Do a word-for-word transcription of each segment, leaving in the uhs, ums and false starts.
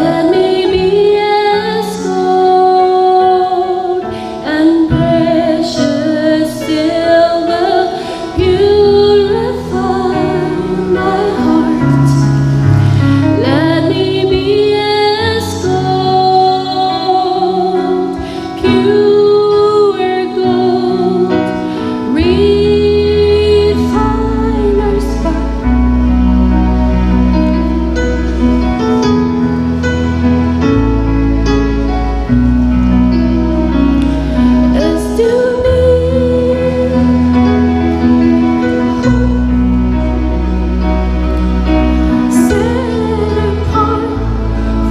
Let me be as gold and precious silver, purify my heart. Let me be as gold, pure gold, refiner's fire. As to me, set apart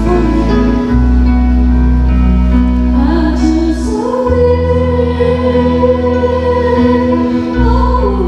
for you. I just live holy.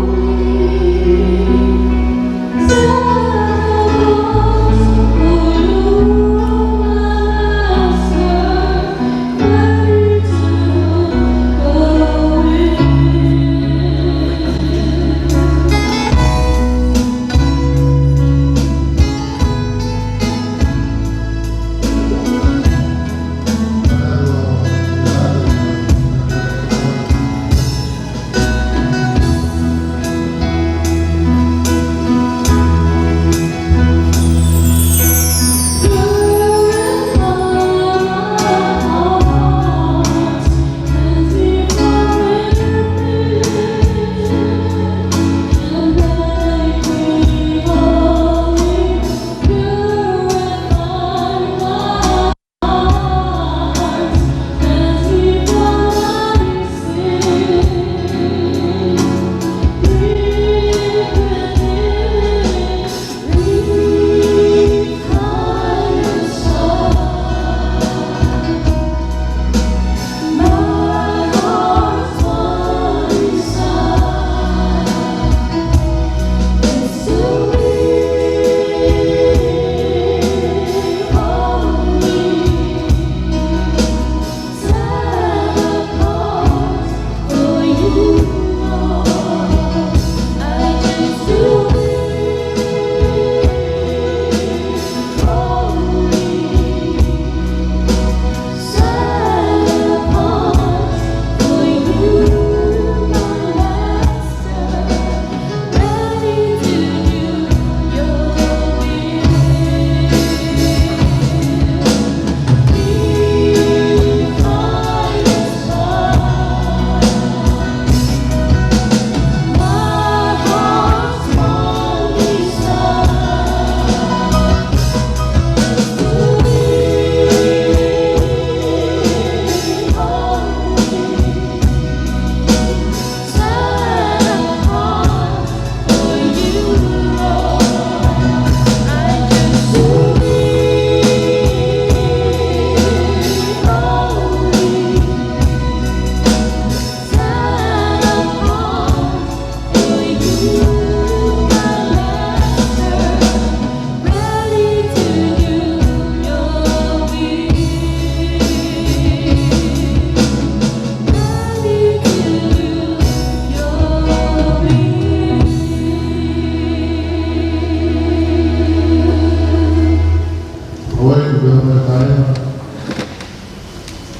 ʻOku ou meʻa mai ʻi he ʻaho ni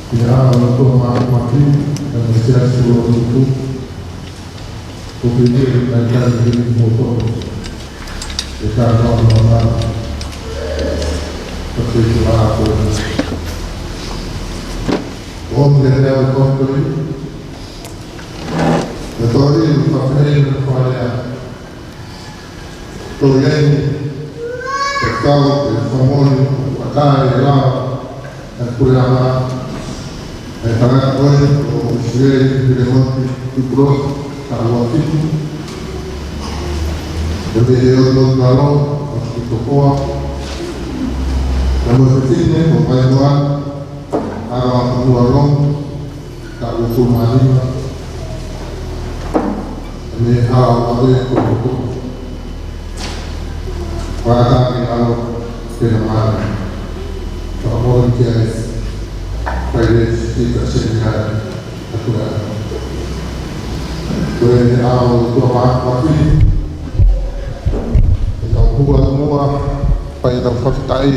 ʻi he ʻaho ʻo e ʻOtua Māfimafi, ʻa e Siasi ʻo e ʻOtua. ʻOku ou pehē ʻe ʻikai ke u hoko ʻi he kātoa ʻo e ʻaho ni, ka te u ʻalu atu. ʻOku ou meʻa mai ʻi he ʻaho ni, ʻe tō ʻi he fakalea, tō ʻi ai ʻa e kau, ʻa e fakamoʻoni, ʻa e ʻakai, ʻa e lao, ʻa e puleʻanga, ʻa e tangata ko eni ʻo ʻIsileli, Pilemoni Tupulotu, taʻu ua fitu. Pea mo e ʻOtua Lalo, ʻo Sitokoa. Pea mo e fefine ko Vaimoa, ʻa e ʻOtua Lalo, taʻu ua fitu mā nima. Pea mo e ʻOtua Lalo, ko Sitokoa. Fakataki ʻa e ʻOtua ke na mare. Fakamoʻoni ki ai, Paileti, Sita, Seniai, ʻa e puleʻanga. Ko e ʻaho ʻo e ʻOtua Māfimafi, ʻe tau hū atu muʻa, pea tau fakafetaʻi.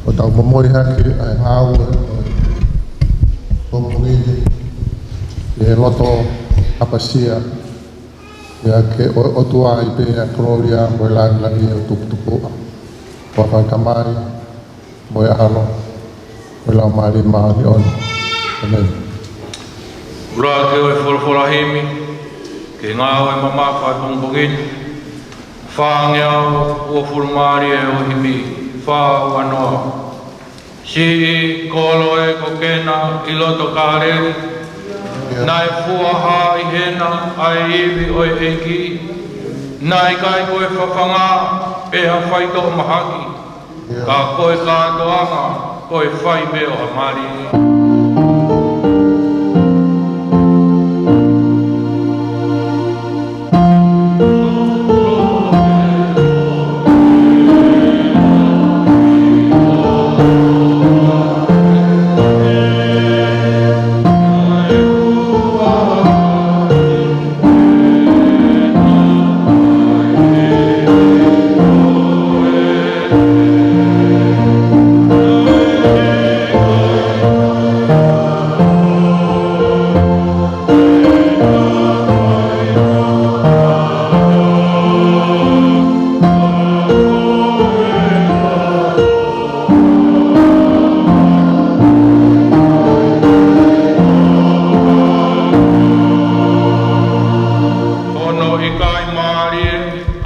ʻo tau momoi hake ʻa e ngāue ʻo e pongipongi ni ʻi he loto ʻapasia, ʻa ia ko e ʻOtua ʻi he kolōlia mo e lāngilangi ʻo e tuputupuʻa. Fakafetaʻi ki he Tamai, mo e ʻAlo, mo e Laumālie Māʻoniʻoni. ʻĒmeni. ʻUluaki ʻo e folofola himi ki he ngāue mamafa ʻo e pongipongi ni, fāngeau uofulu mā ua ʻo e himi fā ua noa. Siʻi kolo ē ko Kena ʻi loto Kāleli, naʻe fuaha ʻi hena ʻa e ivi ʻo e ʻEiki, naʻe ʻikai ko e fafanga pe ha faitoʻo mahaki, ka ko e kātoanga ko e fai pē ʻo ha mali. Hono ʻikai mālie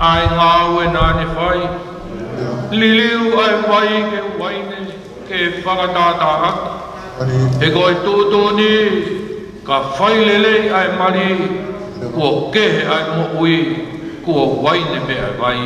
ʻa e ngāue naʻa ne fai. Liliu ʻa e vai ki he uaine ke fakatātā ʻaki. He ko e tuʻutuʻuni ka fai lelei ʻa e mali, kuo kehe ʻa e moʻui, kuo uaine pē ʻa e vai.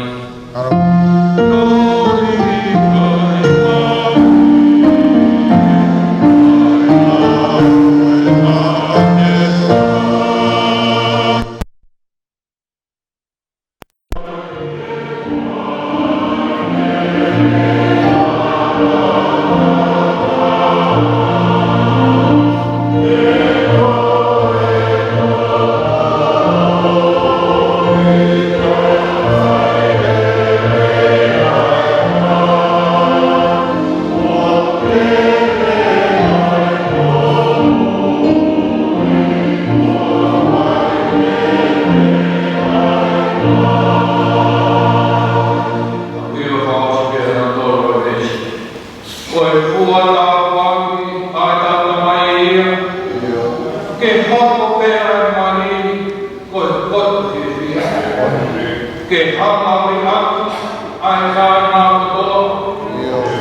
Ko e fua tāpuaki ʻa e tauta mai ia, ke hoko pē ʻa e mali ko e potu fiefia. Ke hanga ʻo ʻiloʻi ʻa e kāinga kotoa,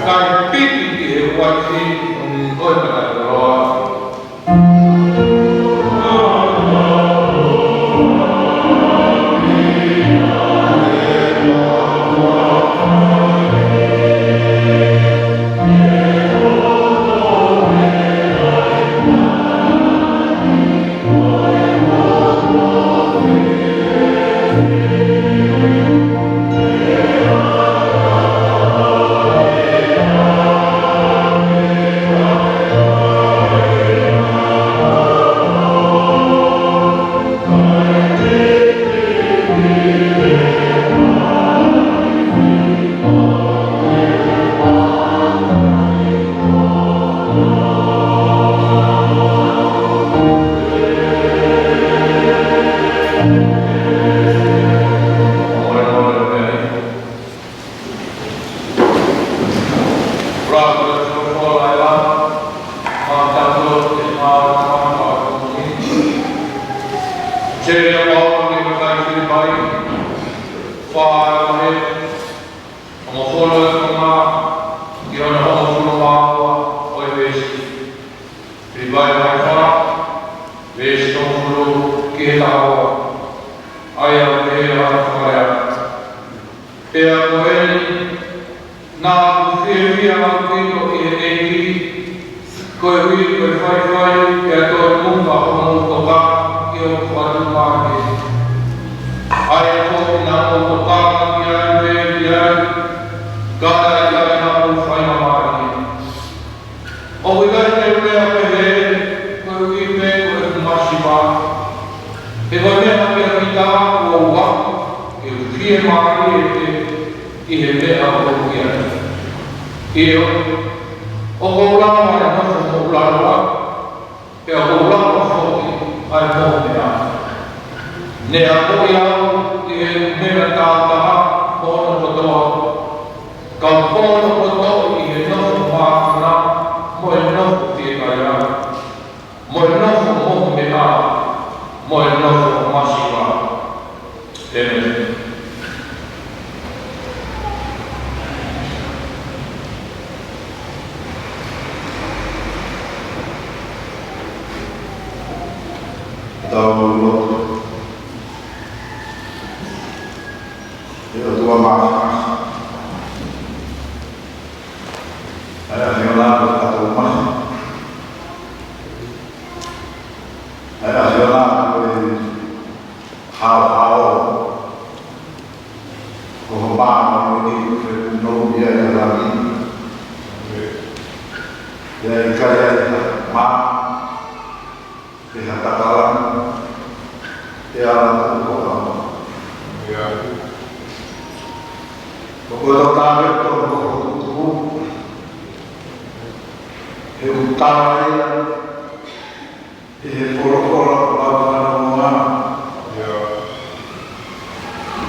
kae piki ki he uaifi ʻo e mataʻikoloa. Hongofulu ʻe konga ki hono hongofulu mā ua ʻo e veesi. Filipai vahe fā, veesi hongofulu ki he taha ua. ʻA ia ʻoku pehē ʻa e fakalea: Pea ko eni, naʻa ku fiefia ʻaupito ʻi he ʻEiki, koeʻuhi ko e faifai pea toe muka hoʻomou tokanga ki hoku fatu mā ni. ʻA ia ko e naʻa mou tokanga ki ai pē ki ai, ka naʻe ʻikai haʻamou faingamālie. ʻOku ʻikai te u lea pehē koeʻuhi pē ko ʻeku masiva, he ko e meʻa kiate au kuo u ako ke u fiemālie pē ʻi he meʻa ʻoku ou ʻi ai. ʻIo, ʻOku ou lava ʻa e nofo moʻulaloa, pea ʻoku ou lava foki ʻa e moʻumeʻa. Ne akoʻi au ʻi he ʻumea tautaha mo hono kotoa, kau ponopoto ʻi he nofo māfana mo e nofo fiekaia, mo e nofo moʻumeʻa, mo e nofo masiva. ʻĒmeni. Tau lotu. ʻE ʻOtua māfimafi, ʻa e ʻAfiona ʻoku tau mamahi, ʻa e ʻAfiona ko e haohaoa, ko ho māmani ʻoku fekunoʻi ʻi he langi. ʻIkai ai ha mā, pe ha takalanga, pe ha ala tuʻu ko ʻaho. ʻIo. Ko e tau tāpē ko ho tuʻutuʻuni, he ʻoku tala ia ʻe he folofola kuo lau fanongoa. ʻIo.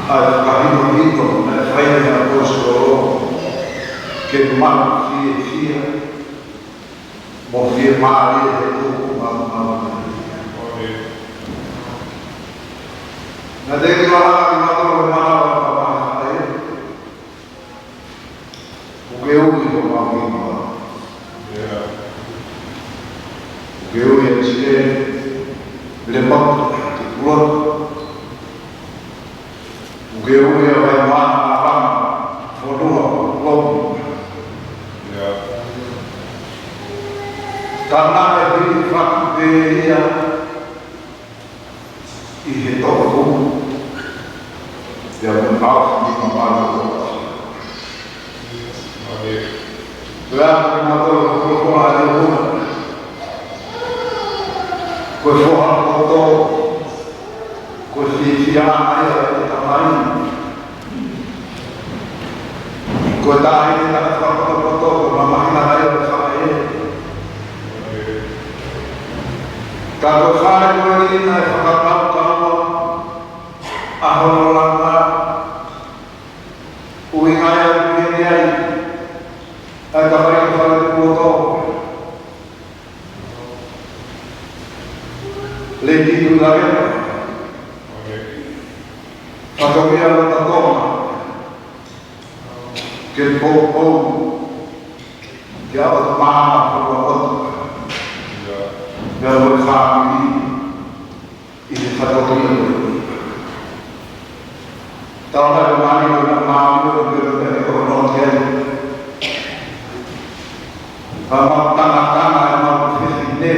ʻA e fakahinohino naʻe fai ʻe he ʻaposetolo, ke mau fiefia mo fiemālie he tuʻunga maumau. ʻĒmeni. Naʻe teʻeki ke lava kimautolu ʻe he manava ʻo e faʻē. ʻOku ke ui homau nima. ʻIo. ʻOku ke ui ʻa Sile, Lepa, Tukulot. ʻOku ke ui ʻa Vaimana, ʻAlama, Fonua, Lomi. ʻIo. Ka naʻe hilifaki pē ia ʻi he toko tumu, pea mo e ʻaofi ni mamalu ʻo e ʻaofi. Pea ko e mātuʻa ko e folofola ʻa e ʻOtua, ko e foha poto, ko e fiefia ia ʻo e tamai. Ko e taʻahine taʻefakapotopoto, ko e mamahi ia ʻo e faʻē. Ka ko e fale ko eni naʻe fakakaukau ʻa hono langa, ʻuhinga ia ʻoku ʻi ai ʻa e tamai ʻo e fale kuo tō. Lady Tuʻilavepa. Fatongia Lota Tonga. Ke poupou ki he ʻOtu Māʻa Fonua Motu, pea mo e fāmili ʻi he fatongia ko eni. Tau nau mani o na māmani o pē o pē o nō ki ai. Ka mau tangatanga ʻa e mau fefine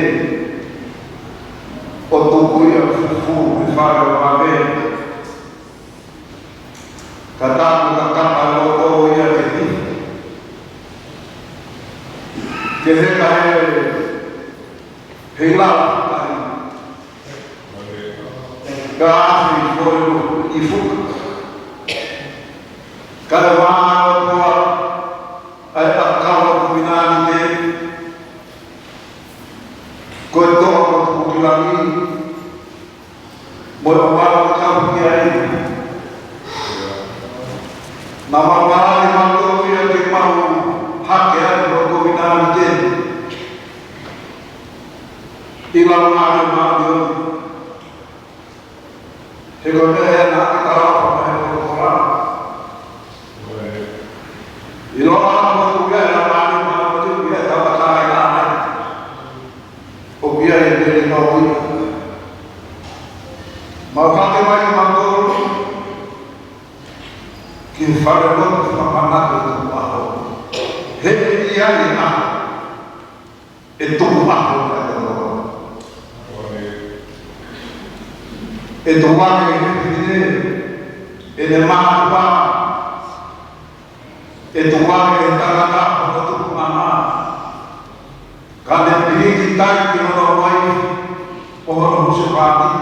ʻo tuku ia fufū he fale ʻo vave. Ka taku ka kapa loto ia ke hifo. Ke heka he, he lau kai. Ka afi ko e i fuka. Ka e vā o tua, ʻa e ʻakau ʻo Kovinānite, ko e toa ko Tukukilangi, mo e ʻovala ko Kauhiaina. Naʻa mau palani mautolu ia ke mau hake ai ko Kovinānite. ʻI lalo ngāue māʻoniʻoni. He ko e meʻa ia naʻa ke tala ʻo fakahe ko kola. ʻIloa ʻa e motu ia ʻe lava ʻa e motu ia ʻe tau kakai ʻa e. ʻOku ʻi ai e pele mau ia. Mau hake mai mautolu ki he fale lotu fakamanatu ʻo e tukuʻaho. He ʻe ʻi ai e ʻaho ʻe tukuʻaho ai e kotoa. ʻE tukuange ʻe he fefine ʻene mātuʻa. ʻE tukuange ʻe he tangata hono tupuʻanga. Ka ne pilingi tai ki hono uaifi mo hono husepāniti.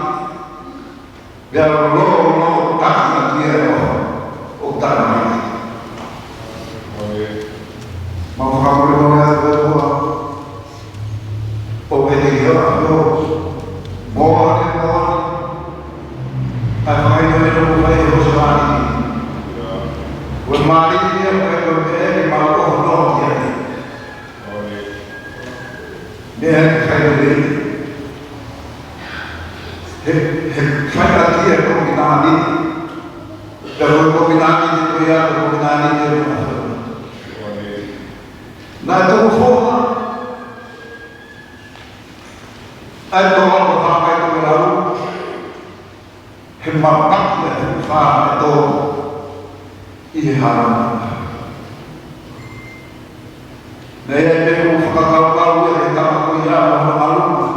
Pea lolo, lolo, taki na kia e oho, ʻo taki na ia. Mau fakamolemole atu ʻOtua, Meʻa ke fai lelei. He, he fai ʻaki e kovinānite. Pea ko e kovinānite ko ia, ko e kovinānite ʻo e ʻOtua. Naʻe tuku foha ʻa e toko ua ʻo e Tohi Tapu, he māpaki ʻe fā ʻe tolu ʻi he hala. Naʻe ʻi ai e meʻa ʻoku fakakaukau ia he tama ko ia mo hono ʻalunga.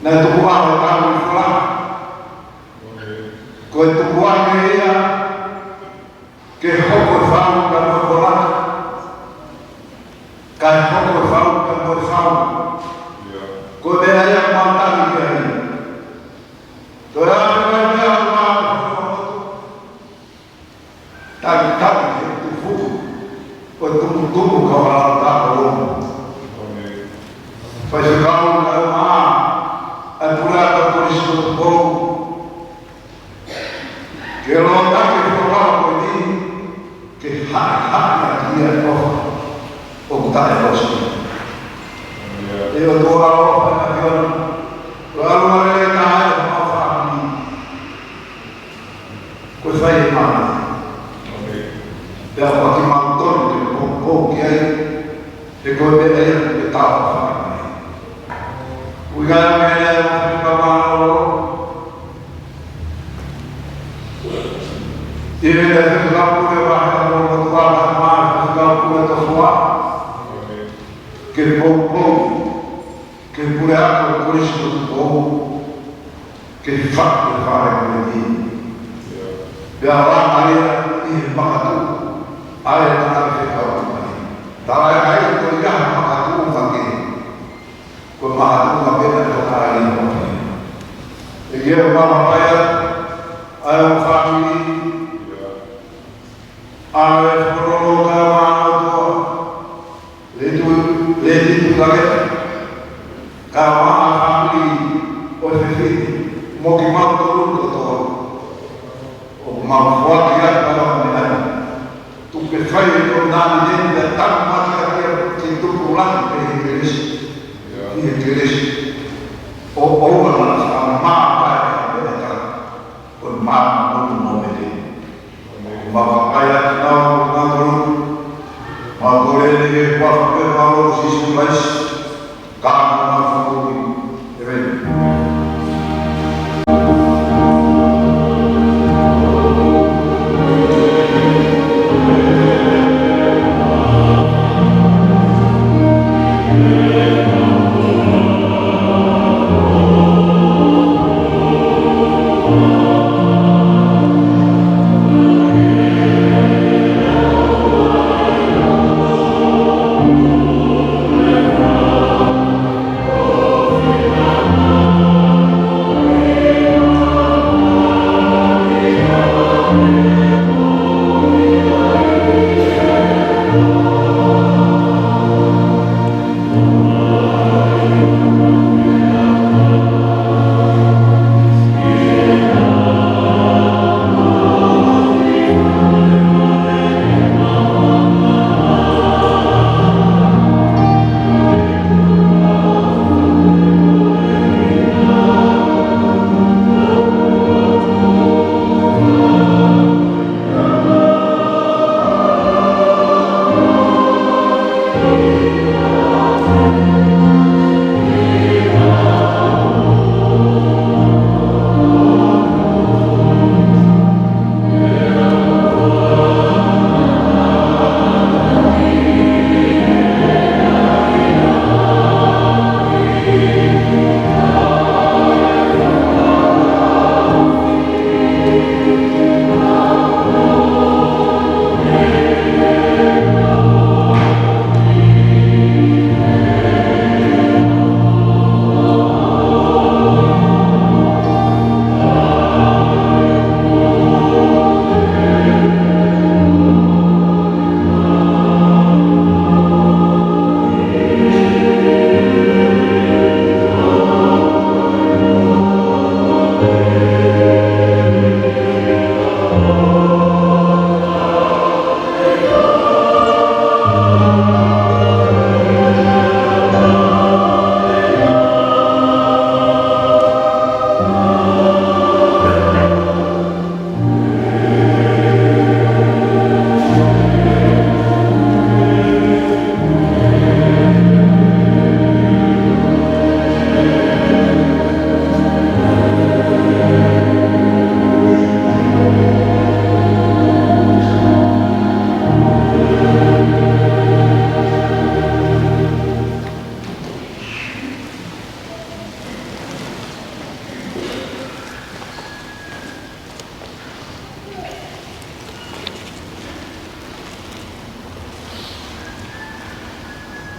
Naʻe tuku ʻa e tama i fola. Ko e tukuange ia ke hoko e fau pea mo e fola. Kae hoko e fau pea mo e fau. Ko e meʻa ia ʻoku mau tali ki ai. Toe ʻai mai meʻa ʻoku mau talitali he tufu ʻo e tumutumu kau ʻalu takolongo. Faifekau, kae ʻumaʻā ʻa e Puleako Kolisi Tupou, ke lōtaki e folofola ko eni, ke haʻehaʻe ʻaki ia e ʻofa ʻoku taʻeʻosi. ʻE ʻOtua ʻofa ʻa e ʻAfiona, ʻoku ʻalu mai lelei taha ʻi homau fāmili. Ko e fai e mali. Pea ʻoku ʻikai ke mau tonu ke poupou ki ai, he ko e meʻa ia ʻoku ke tau fai mai. ʻOku ʻikai ke meʻa ia ʻoku ke pamalo. ʻI he meʻa ʻoku ke pule vahe ʻa e ʻOtua, vahe mai ʻoku ke pule tofu ʻa. Ke poupou. Ke Puleako Kolisi Tupou, ke faʻu e fale ko eni. Pea langa ia ʻi he makatuʻu ʻa e tangata fekau mai. Talaʻehai ko ia ha makatuʻunga kehe. Ko e makatuʻunga pē naʻe fakahā ʻe he ʻOtua. ʻE ia ʻoku mau hapai atu ʻa e fāmili, ʻa e fono loka ma ʻOtua. Letu, letu lage. Kae ʻumaʻā e fāmili ʻo e fefine mo kimautolu kotoa. ʻOku mau foaki atu ʻa e meʻa ni. Tuku ke fai e kovinānite ni pea tānaki ʻaki ia ke tupu lahi pē ʻi he kelesi. ʻI he kelesi. ʻO, ʻo ʻoua naʻa fakamamafa e meʻa ka ko e māmani mo mele. Mau kakai atu nau, mau tolu. Mau kole ni ke kuafa pē mau lo Sīsū Kalaisi. Ka mau fakui. ʻĒmeni.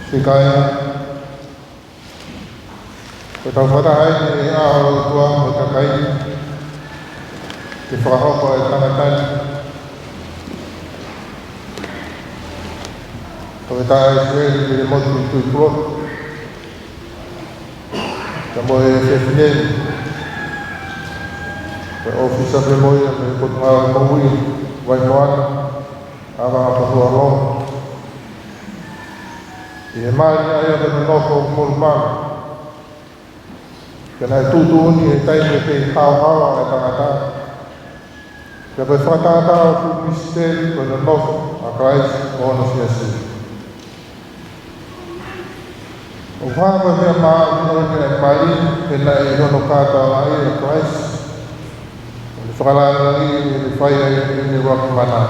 Siʻi kāinga, ko ʻetau fakataha ʻi he ʻao ʻo e ʻOtua mo e kakai ni, ke fakahoko e tangata ni ko e taʻahine ʻIsileli Vilemotu Tuʻipulotu, kae ʻumaʻā e fefine ni, ko e ʻōfisa pē mo ia mei he Potungāue Moʻui Vaimoana, ʻAvahaʻafonua Lomo, ʻi he mali ʻa ia ko e nonofo molumalu, ke nau tuʻutuʻuni he taimi ʻoku kei haohaoa e tangata, pea ko e fakatātā ʻo e fuʻu misiteli ko e nonofo ʻa Kalaisi mo hono siasi. ʻOku hā ko e meʻa māʻoniʻoni ʻa e mali, he naʻe ʻi hono kātoanga ʻa Kalaisi, ʻo ne fakalāngilangiʻi ʻi heʻene fai ʻa ʻene ʻuluaki mana.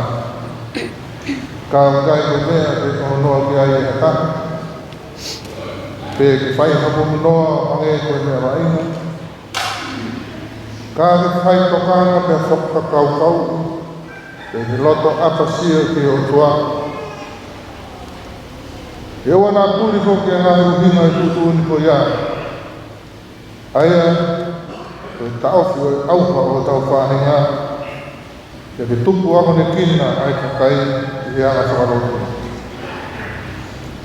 Ka ʻoku ʻikai ko e meʻa ke tohonoa ki ai ʻe ha taha, pe ke fai ha monū noa ʻo hangē ko e meʻa vaʻinga, ka ke fai tokanga pea fakakaukauʻi, pea ke loto ʻapasia ki he ʻOtua, ke ʻoua naʻa tuli foki ʻa e ngaahi ʻuhinga ʻo e tuʻutuʻuni ko ia, ʻa ia ko e taʻofi ʻo e ʻauha ʻo hotau faʻahinga, pea ke tupu akonekina ʻa e kakai ʻi he anga fakalotu,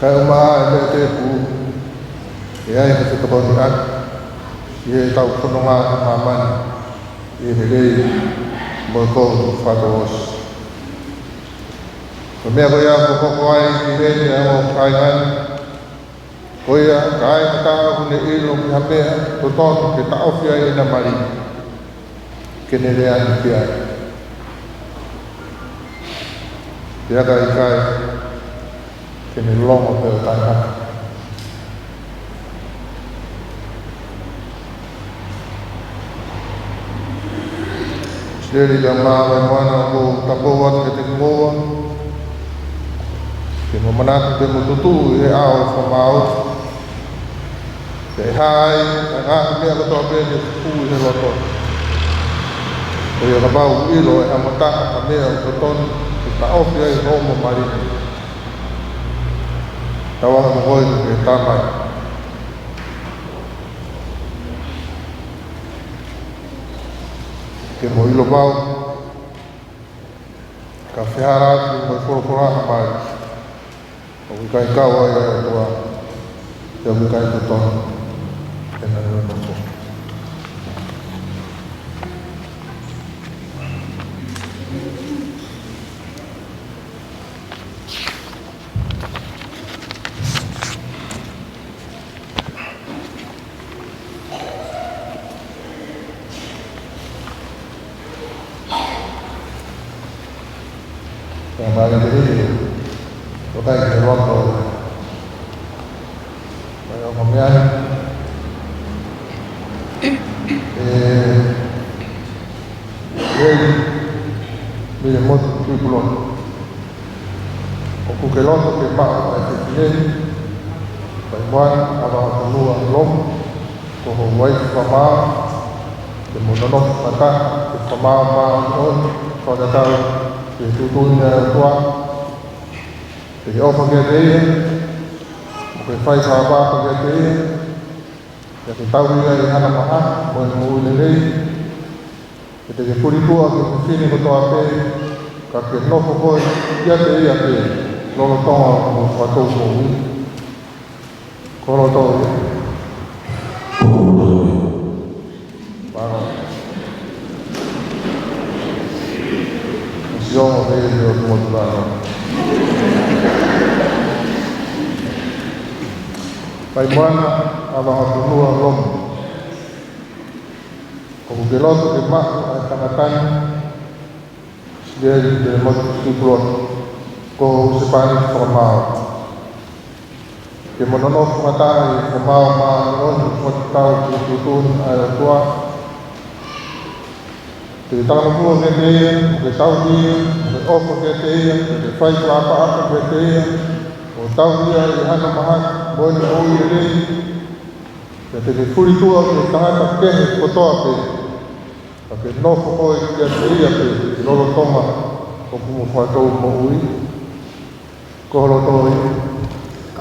kae ʻumaʻā e meʻa tēpū, ʻe ʻi ai ha fetokoniʻaki ʻi heʻetau fononga ʻi māmani, ʻi he lelei mo e kovi fakatouʻosi. Ko e meʻa ko ia ʻoku hoko ai ki heni ʻa e ongo kāinga ni, ko ia, ka ai ha taha ʻoku ne ʻilo ki ha meʻa totonu ke taʻofi ai ʻena mali, ke ne lea ʻaki ki ai. Pea ka ʻikai, ke ne longo pē ʻo taʻehake. Siʻi kāinga, mālō e moana, ʻoku ou tapou atu kiate kimoua, ke mou manatu pea mou tutuʻu ʻi he ʻao ʻo e fakamaau, pea ʻe hā ai ʻa e ngaahi meʻa kotoa pē ne fufū ʻi he loto. Ko ia, kapau ʻe ʻilo ʻe hamataha ha meʻa ʻoku totonu ke taʻofi ai hoʻomo mali, tauange mo koe ki he Tamai, ke mo ʻilo pau, ka fehālaaki mo e folofola ʻa e mali, ʻoku ʻikai kau ai ʻa e ʻOtua, pea ʻoku ʻikai totonu ke na nonofo. Pea mālō e lelei, ʻoku ʻikai ke loto mai ʻo ka meʻa ni. ʻE, ʻEli Vilemotu Tuʻipulotu, ʻoku ke loto ke maʻu ʻa e fefine ni, Vaimoana ʻAvahaʻafonua Lomo, ko ho uaifi fakamaau, ke mo nonofo fakataha ʻi he fakamaau māʻoniʻoni fakatatau ki he tuʻutuʻuni ʻa e ʻOtua, ke ke ʻofa kiate ia, mo ke fai fakaʻapaʻapa kiate ia, pea ke tauhi ia ʻi hana mahaki mo ʻene moʻui lelei, pea te ke fulituʻa ki he fefine kotoa pē, ka ke nofo koe kiate ia pē lolotonga hoʻomo fakatou moʻui. Ko hoʻo loto ia? Mālō. Siʻi ongo pē ʻi he ʻOtua Tupou Māfimafi. Vaimoana ʻAvahaʻafonua Lomo, ʻoku ke loto ke maʻu ʻa e tangata ni, Siʻi ʻEli Vilemotu Tuʻipulotu, ko ho husepāniti fakamaau, ke mo nonofo fakataha ʻi he fakamaau māʻoniʻoni fakatatau ki he tuʻutuʻuni ʻa e ʻOtua, ke ke talangofua kiate ia, mo ke tauhi ia, mo ke ʻofa kiate ia, mo ke fai fakaʻapaʻapa kiate ia, ʻo tauhi ia ʻi hana mahaki mo ʻene moʻui lelei, pea te ke fulituʻa ki he tangata kehe kotoa pē, ka ke nofo koe kiate ia pē ʻi lolotonga hoʻomo fakatou moʻui. Ko hoʻo loto ia?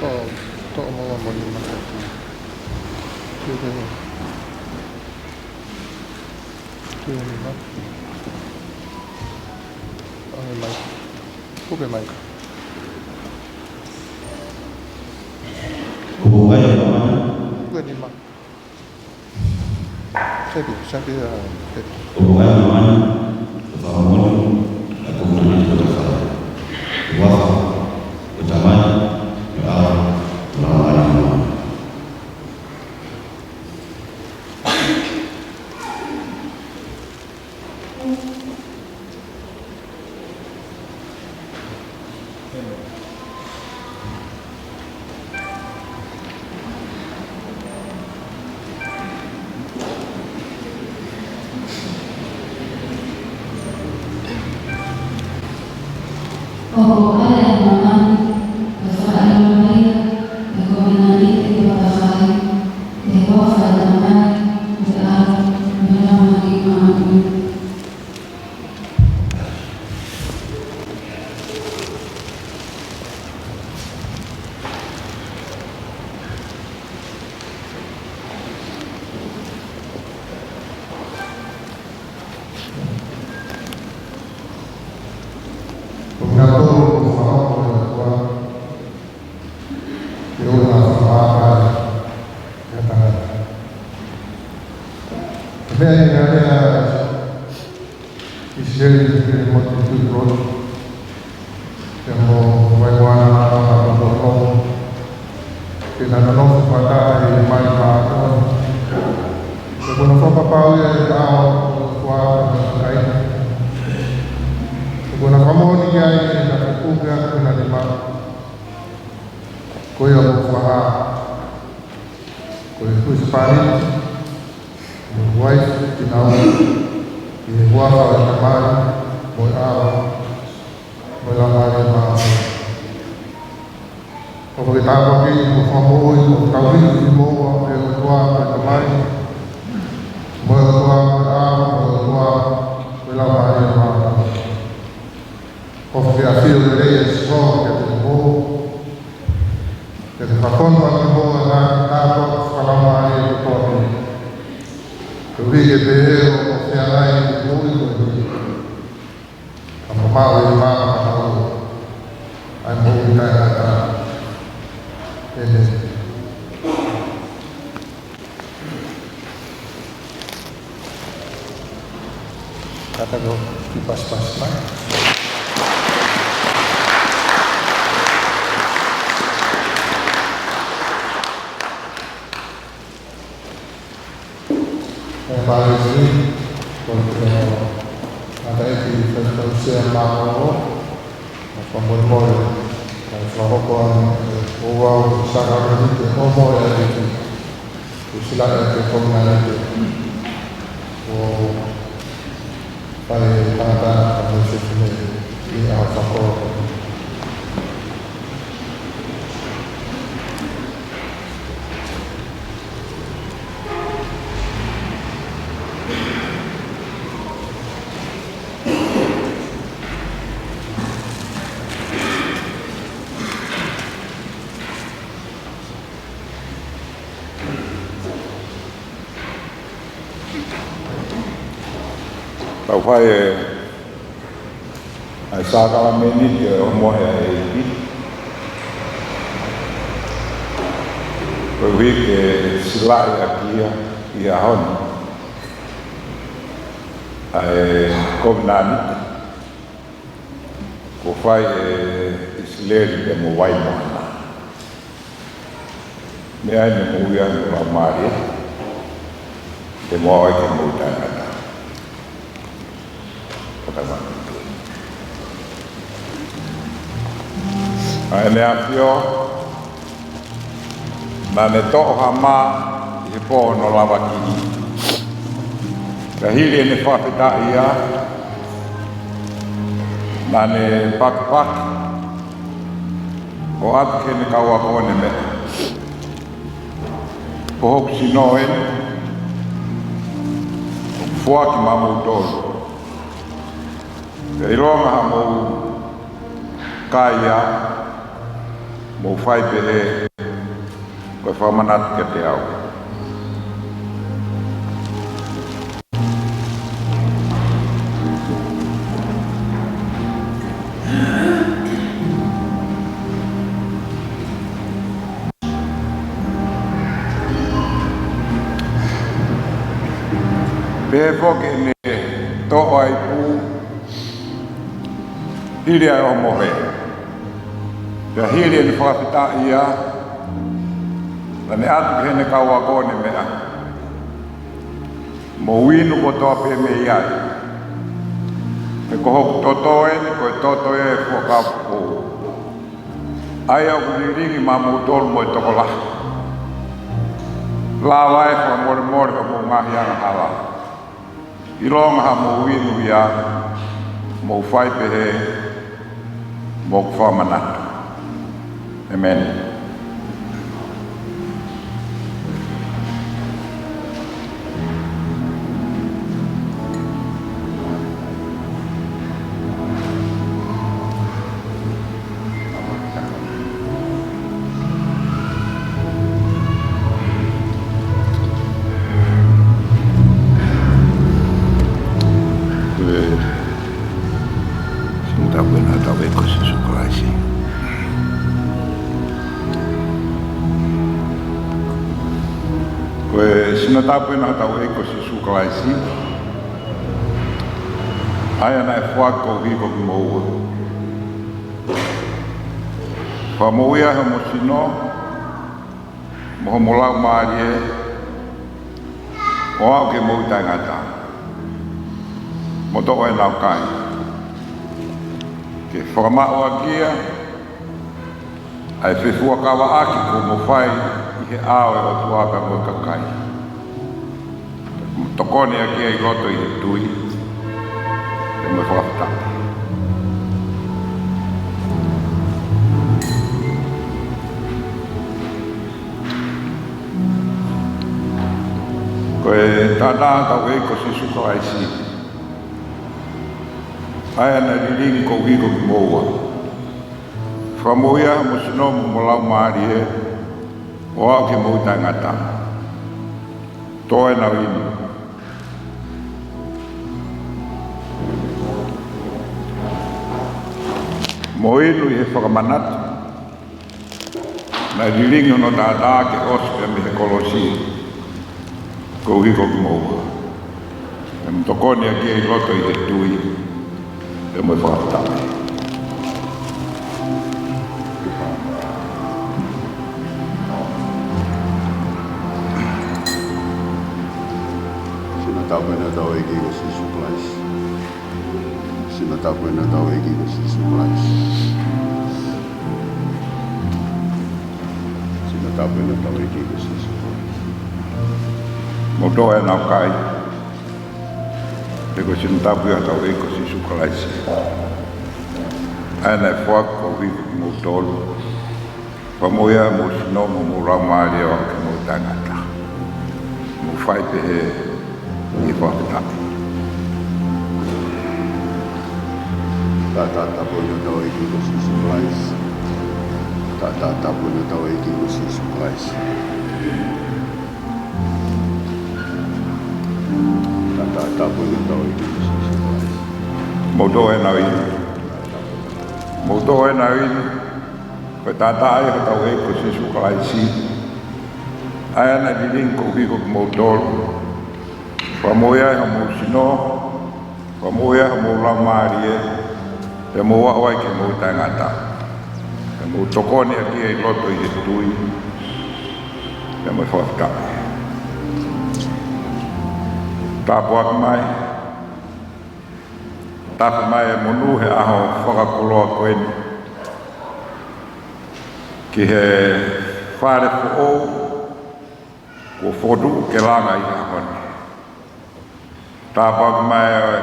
Toʻo, toʻo mo mo ni ma. Kiu ke ni. Kiu ni ma. Ane mai. Kupe mai. Kupe mai. Kupe ni ma. Sepi, sepi, uh, sepi. ʻOku ʻi ai e māmani, ʻo e fakamoʻoni, ʻa e kovinānite ʻo e fale. ʻI he huafa ʻo e Tamai, mo e ʻAlo, mo e Laumālie Māʻoniʻoni. ʻOku ʻi ai e māmani, ʻo e fakaʻilonga ia ʻo e kovinānite ʻo e fale, ʻi he huafa ʻo e Tamai, mo e ʻAlo, mo e Laumālie Māʻoniʻoni. Ko kinautolu ʻoku fakaongo ki he ʻOtua, ke ʻoua naʻa fakamākaʻi ʻe ha tangata. Ko e meʻa ia naʻe lea Siʻi Moʻunga Tuʻi Lotu, pea mo Vaimoana Māʻolunga, ke na nonofo fakataha ʻi he mali māʻoniʻoni. Pea kuo na fakapapauʻi ʻa e ʻao ʻo e ʻOtua ʻi he kakai ni. Pea kuo na fakamoʻoni ki ai ʻi heʻena fepuke ʻaki ʻena nima, ko ia ʻoku fakahā. Ko e husepāniti mo e uaifi te nau ʻi he huafa ʻo e Tamai, mo e ʻAlo, mo e Laumālie Māʻoniʻoni. ʻOfa ke tāpuakiʻi mo fakamoʻui mo tauhi ʻi he moʻua ʻa e ʻOtua ko e Tamai, mo e ʻOtua ko e ʻAlo, mo e ʻOtua ko e Laumālie Māʻoniʻoni. ʻOfa ke ʻafio lelei ʻa Sihova kiate kimoua, ke ne fakafofongaʻi kimoua ʻi he ngaahi tāpuaki fakalaumālie kotoa pē. Koeʻuhi ke pehē ʻoku mou feangai ʻi he moʻui ko eni, kae mamaʻo ʻi he maama ʻo e ʻOtua ʻa e moʻui taʻengata. ʻĒmeni. Kātaki ʻo kiʻi pasipasi mai. ʻE mālō ʻEiki, ko e tangataʻeiki faifekau sea mālōlō, mo fakamolemole, ʻa e fakahoko ange ʻo e ouau sākalameniti ʻo e ʻohomohe ʻa e ʻEiki, ʻo sila e te kovinānite, ʻo fai ʻe he tangata ka mo e sefine ʻi he ʻaho fakahoko. Tau fai ʻa e sākalameniti ʻo e ʻohomohe ʻa e ʻEiki, koeʻuhi ke silaʻi ʻaki ia ʻi he ʻaho ni ʻa e kovinānite kuo fai ʻe ʻIsileli pea mo Vaimoana. Meʻa eni ʻoku moʻui ai ʻa e laumālie, pea mo e moʻui taʻengata. Fakatapu. ʻA ʻEne ʻAfio, naʻa ne toʻo ha mā ʻi he pō hono lavakiʻi. Ka hili ʻene fakafetaʻi ia, naʻa ne pakipaki ʻo ʻatu ki heʻene kau ako ʻo ne meʻa, ko hoku sino eni, ʻoku foaki maʻamoutolu. Pea ʻilonga haʻamou kai ia, mou fai pehē, ko e fakamanatu kiate au. Pehē foki ʻene toʻo ʻa e ipu hili ʻa e ʻohomohe. Pea hili ʻene fakafetaʻi ia, naʻa ne ʻatu ki heʻene kau ako ʻo ne meʻa, mou inu kotoa pē mei ai. He ko hoku toto eni, ko e toto ia ʻo e fuakava foʻou, ʻa ia ʻoku lilingi maʻamoutolu mo e tokolahi. Lava ʻe fakamolemole hoʻomou ngaahi angahala. ʻIlonga haʻamou inu ia, mou fai pehē, moʻoku fakamanatu. ʻĒmeni. Ko e sino tapu ʻena ʻo hotau ʻEiki ko Sīsū Kalaisi. Ko e sino tapu ʻena ʻo hotau ʻEiki ko Sīsū Kalaisi. ʻA ia naʻe foaki koeʻuhi ko kimoua. Fakamoʻui ʻa hoʻomou sino mo homou laumālie, ʻo aʻu ki he moʻui taʻengata. Mou toʻo ʻenau kai, ke fakamaʻu ʻaki ia ʻa e fefuakavaʻaki kuo mou fai ʻi he ʻao ʻo e ʻOtua pea mo e kakai. Mou tokoni ʻaki ia ʻi loto ʻi he tui pea mo e fakafetaʻi. Ko e taʻataʻa ʻa hotau ʻEiki ko Sīsū Kalaisi, ʻa ia naʻe lilingi koeʻuhi ko kimoua. Fakamoʻui ʻa hoʻomou sino mo homou laumālie, ʻo aʻu ki he moʻui taʻengata. Toʻo ʻenau inu. Mou inu ʻi he fakamanatu naʻe lilingi hono taʻataʻa ke ʻosi pē mei he kolosi koeʻuhi ko kimoua. Mou tokoni ʻaki ia ʻi loto ʻi he tui pea mo e fakafetaʻi. Sino tapu eni ʻa hotau ʻEiki ko Sīsū Kalaisi. Sino tapu eni ʻa hotau ʻEiki ko Sīsū Kalaisi. Sino tapu eni ʻa hotau ʻEiki ko Sīsū Kalaisi. Mou toʻo ʻenau kai. He ko e sino tapu ia ʻa hotau ʻEiki ko Sīsū Kalaisi, ʻa ia naʻe foaki koeʻuhi ko kimoutolu. Fakamoʻui ʻa hoʻomou sino mo homou laumālie, ʻo aʻu ki he moʻui taʻengata. Mou fai pehē ʻi he fakafetaʻi. Taʻataʻa tapu eni ʻa hotau ʻEiki ko Sīsū Kalaisi. Taʻataʻa tapu eni ʻa hotau ʻEiki ko Sīsū Kalaisi. Taʻataʻa tapu eni ʻa hotau ʻEiki ko Sīsū Kalaisi. Mou toʻo ʻenau inu. Mou toʻo ʻenau inu. Ko e taʻataʻa ia ʻa hotau ʻEiki ko Sīsū Kalaisi, ʻa ia naʻe lilingi koeʻuhi ko kimoutolu. Fakamoʻui ʻa hoʻomou sino, fakamoʻui ʻa homou laumālie, pea mou aʻu ai ki he moʻui taʻengata. Pea mou tokoni ʻaki ia ʻi loto ʻi he tui pea mo e fakafetaʻi. Tāpuaki mai. Tafe mai e monū he ʻaho fakakoloa ko eni ki he fale foʻou kuo fokotuʻu ke langa ʻi he ʻaho ni. Tāpuaki mai ʻa e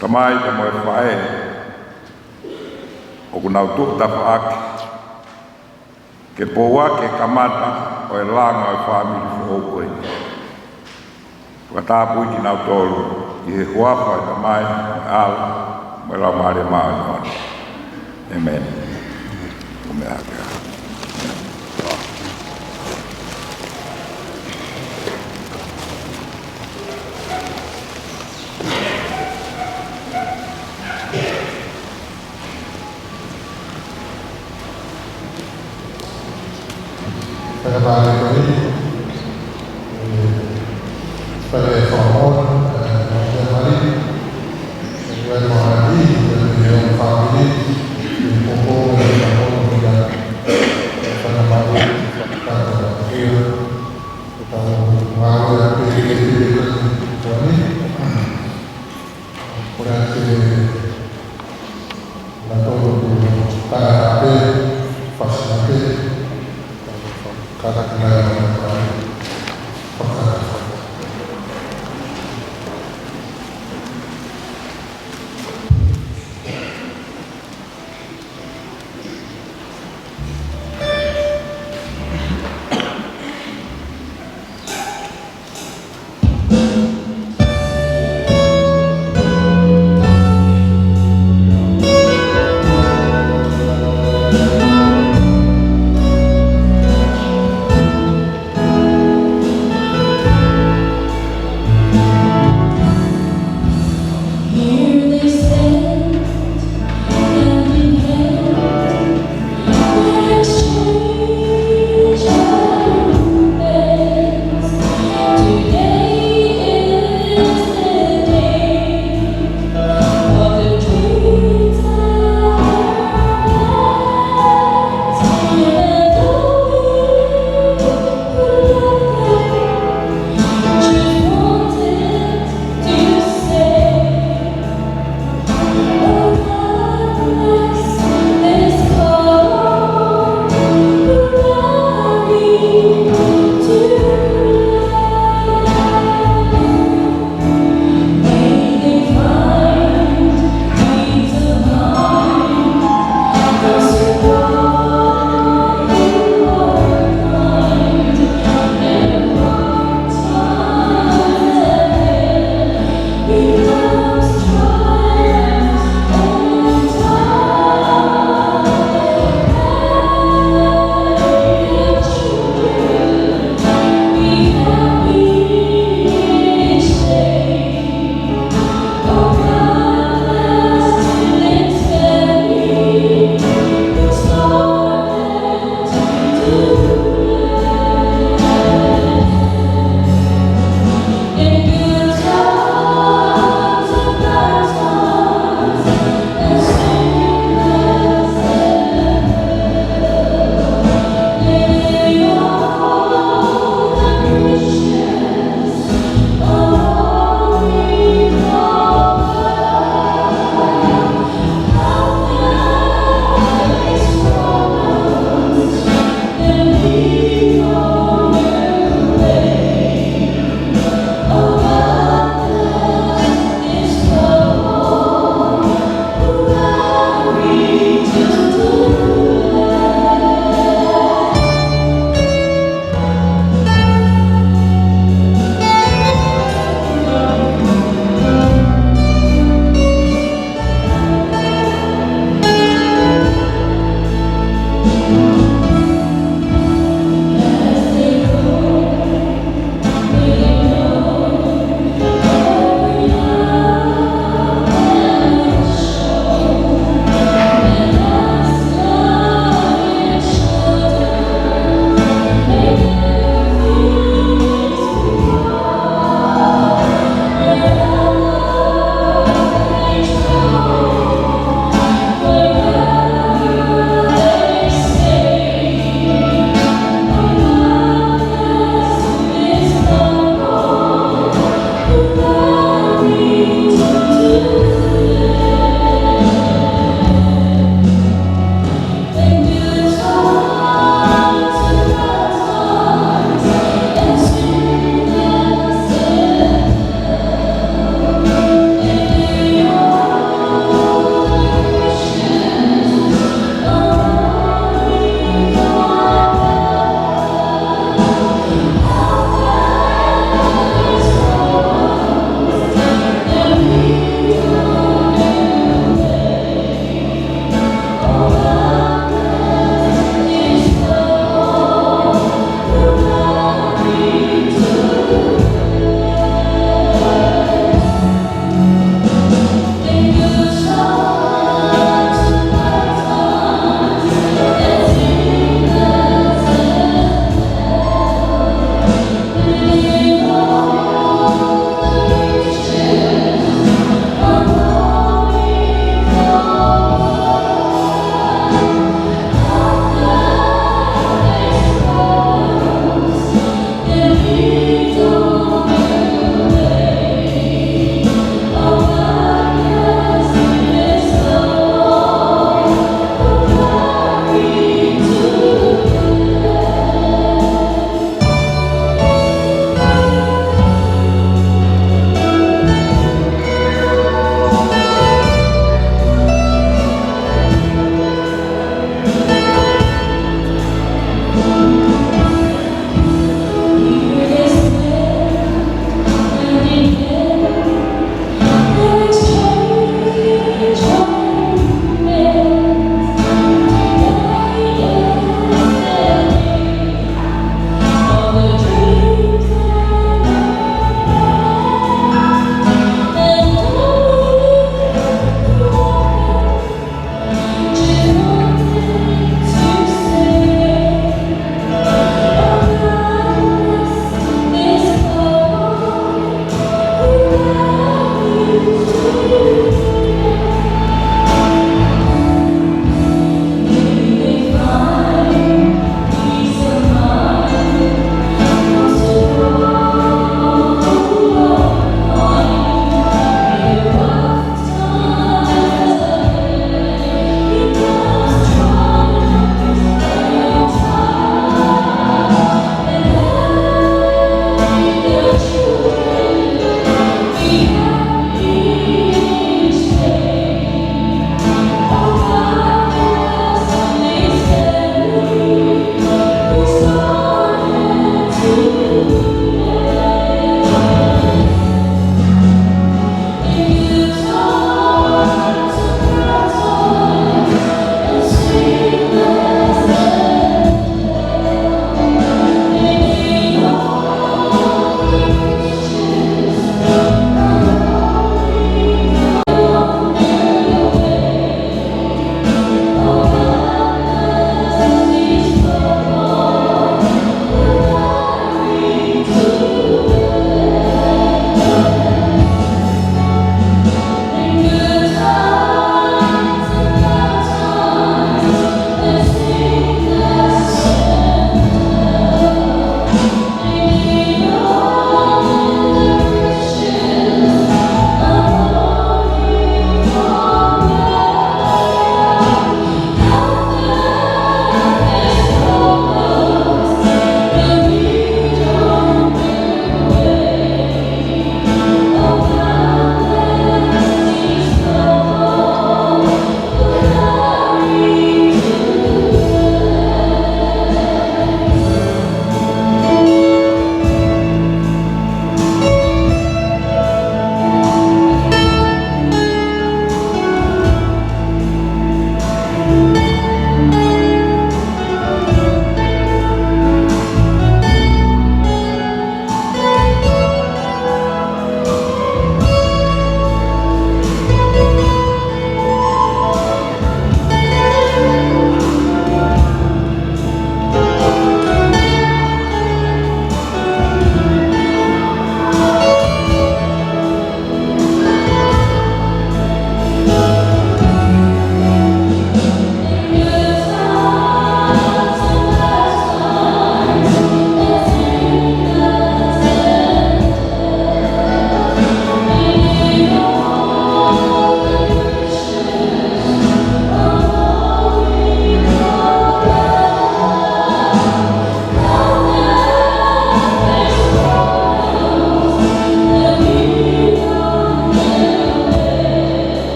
tamai pea mo e faʻē ʻoku nau tuʻu tafaʻaki ke pō ʻaki e kamata ʻo e langa ʻo e fāmili foʻou ko eni. Fakatapui kinautolu ʻi he huafa ʻo e Tamai, mo e ʻAlo, mo e Laumālie Māʻoniʻoni. ʻĒmeni. ʻOku meʻa hake ā. Fakapale ko eni, ē, fale fakamoʻoni, ē, mo e mali, ē, mo e mali, ē, mo e fāmili, ē, popo, ē, mo e mali, ē, fale mali, fakapale ko eni, ē, tau ngāue ʻa e pēpē ko eni, ko e ʻa e Nā tō tō tae ā pē, fasi ā pē, kātaki mai ʻa e mali, fakataki.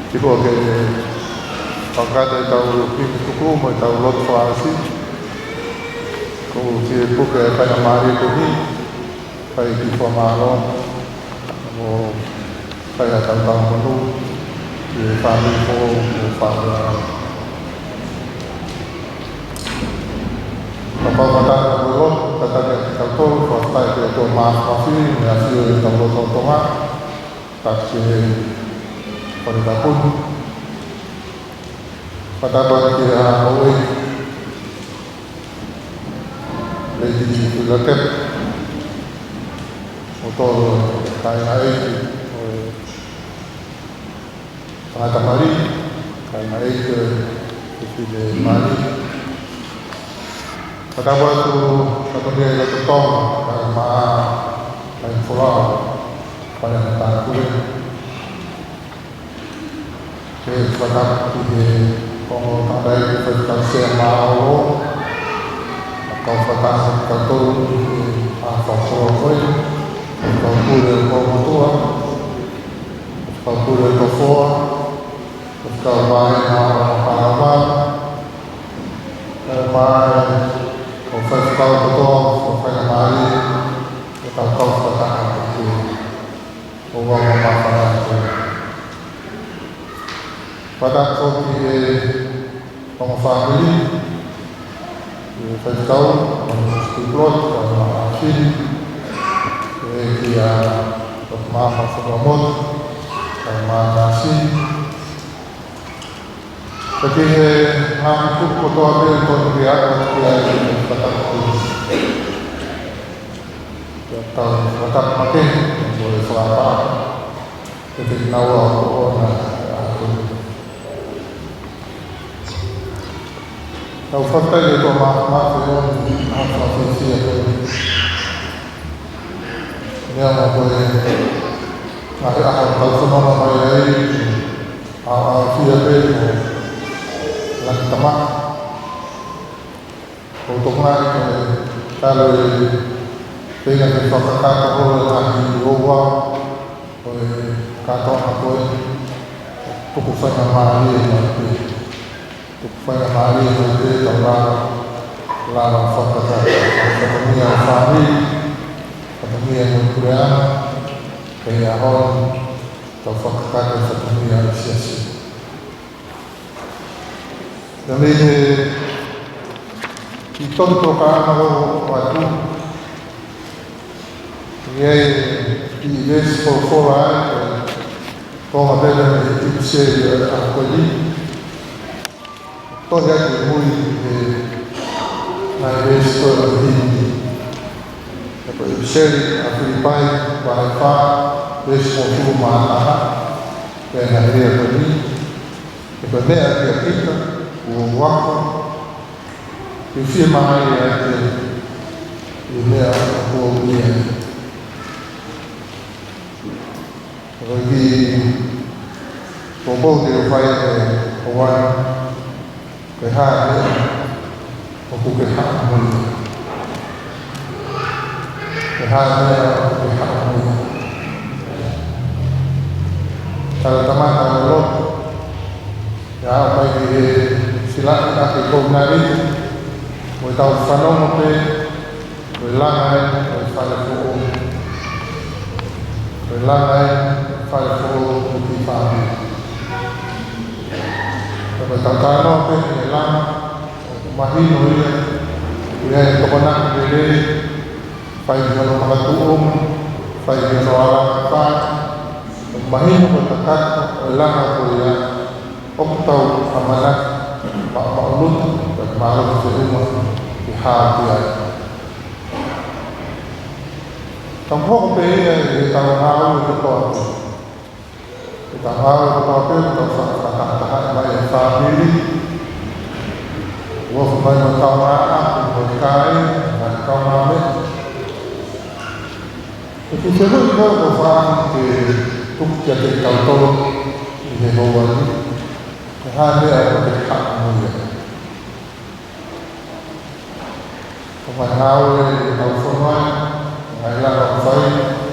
Kimuʻa ke fakakakato ʻetau himi tuku mo ʻetau lotu fakaʻosi, ʻoku ou fie puke ʻa e faingamālie ko eni, fai e kiʻi fakamālō, mo fai ʻetau talamonū ki he fāmili foʻou ʻoku fāʻeleʻi. Kapau fakataha mo e lotu, tataki ʻa kitautolu, fakafetaʻi ki he ʻOtua Māfimafi, mo e ʻafio ʻi hotau lotolotonga, tapu ki he Faletapu. Fakatapu atu ki he houʻeiki, Lady Tuʻilakepa, mo e kāinga ʻeiki ʻo e tangata mali, kāinga ʻeiki ʻo e fefine mali. Fakatapu atu ki he Fatongia ʻi loto Tonga, kae ʻumaʻā ʻa e Folau, Fale Matāpule. Pea fakatapu ki he ongo tangataʻeiki Faifekau Sea Mālōlō, kau fakataha mo kitautolu ʻi he ʻaho fakakoloa ko eni, Faifekau Pule ʻo Kolomotuʻa, Faifekau Pule ʻo Tofoa, Faifekau Vaʻe ʻo Haʻapai, ʻa e Faifekau kotoa, ʻo e faingamālie, ʻo tau kau fakataha atu ki he ʻo ua ma mafana atu. Fakatapu ki he ongo fāmili, ki he faifekau, ʻa e Steve Lord, ʻa e Mama Fili, ki he kia Mama Fukamoto, ʻa e Mama Sini. Pea ki he ngaahi tuʻi kotoa pē ʻoku tonu ke aʻu ki ai ʻa e fakatapu. Pea tau fakatapu makehe, mo e fakaʻapaʻapa, kiate kinaua ʻoku ʻoʻona ʻa e ʻaho ko eni. Tau fakafetaʻi ki he ʻOtua Māfimafi ʻi he ʻaho fakafiefia ko eni. Neongo ko e ngaahi ʻaho ʻoku tau fononga mai ai, ʻaho, ʻaho fiefia pē mo e langi tamai. ʻOku tokanga ʻi he talu e feinga ke fakakakato holo e ngaahi ouau ʻo e kātoanga ko ē, tuku faingamālie mai pē. Tuku faingamālie mai pē tau lava, lava fakakakato. Fatongia ʻo e fāmili, fatongia mo e puleʻanga, pea ʻi he ʻaho ni, tau fakakakato e fatongia ʻo e siasi. Naʻa mei he ʻi tonto ka ana o atu. ʻI he ʻi he veesi folofola ai, ko e Tonga pē mei he ʻipiseli ʻa e ʻaho ko eni. Tohi atu ʻi mui he ngaahi veesi ko ē ʻo e himi. Ko e ʻipiseli ʻa Filipai, vahe fā, veesi hongofulu mā taha, pea ʻi he lea ko eni. He ko e meʻa kiate kita, kuo u ako, ke u fiemālie ʻiate ia ʻi he meʻa ʻoku ou ʻi ai. Ko e kiʻi poupou te u fai he houa ni, ko e hā e meʻa ʻoku ke haʻu mo ia. Ko e hā e meʻa ʻoku ke haʻu mo ia. Tala tamata ʻo e lotu. ʻIo, ʻomai ki he silaʻi ʻa e kovinānite, mo ʻetau fanongo pē, ko e langa ē ʻo e fale foʻou. Ko e langa ē ʻo e fale foʻou ʻo e kiʻi fāmili. Ka ko ʻetau talanoa pē ki he langa, ʻoku mahino ia, ʻoku ʻi ai e tokonaki lelei, fai ki hono makatuʻunga, fai ki hono alakakai, ʻoku mahino ko e kakato ʻo e langa ko ia, ʻoku tau ʻamanaki maʻu, maʻumaʻuluta, pea mālohi feʻunga ke hā ki ai. Tau hoko pē ia ʻi heʻetau ngāue kotoa pē. ʻEtau ngāue kotoa pē, ʻoku tau fa-, fakatahatahaʻi mai e fāmili. ʻOku ʻomai mo ʻetau ngāue, mo e kāinga, mo e kaungāmeʻa. ʻOku ou tui ko e ʻofa ke tuku kiate kitautolu ʻi he houa ni, ko e hā e meʻa ʻoku ke haʻu mo ia. Ko e ngaahi ngāue ʻoku tau fononga ai, ngaahi langa ʻoku fai,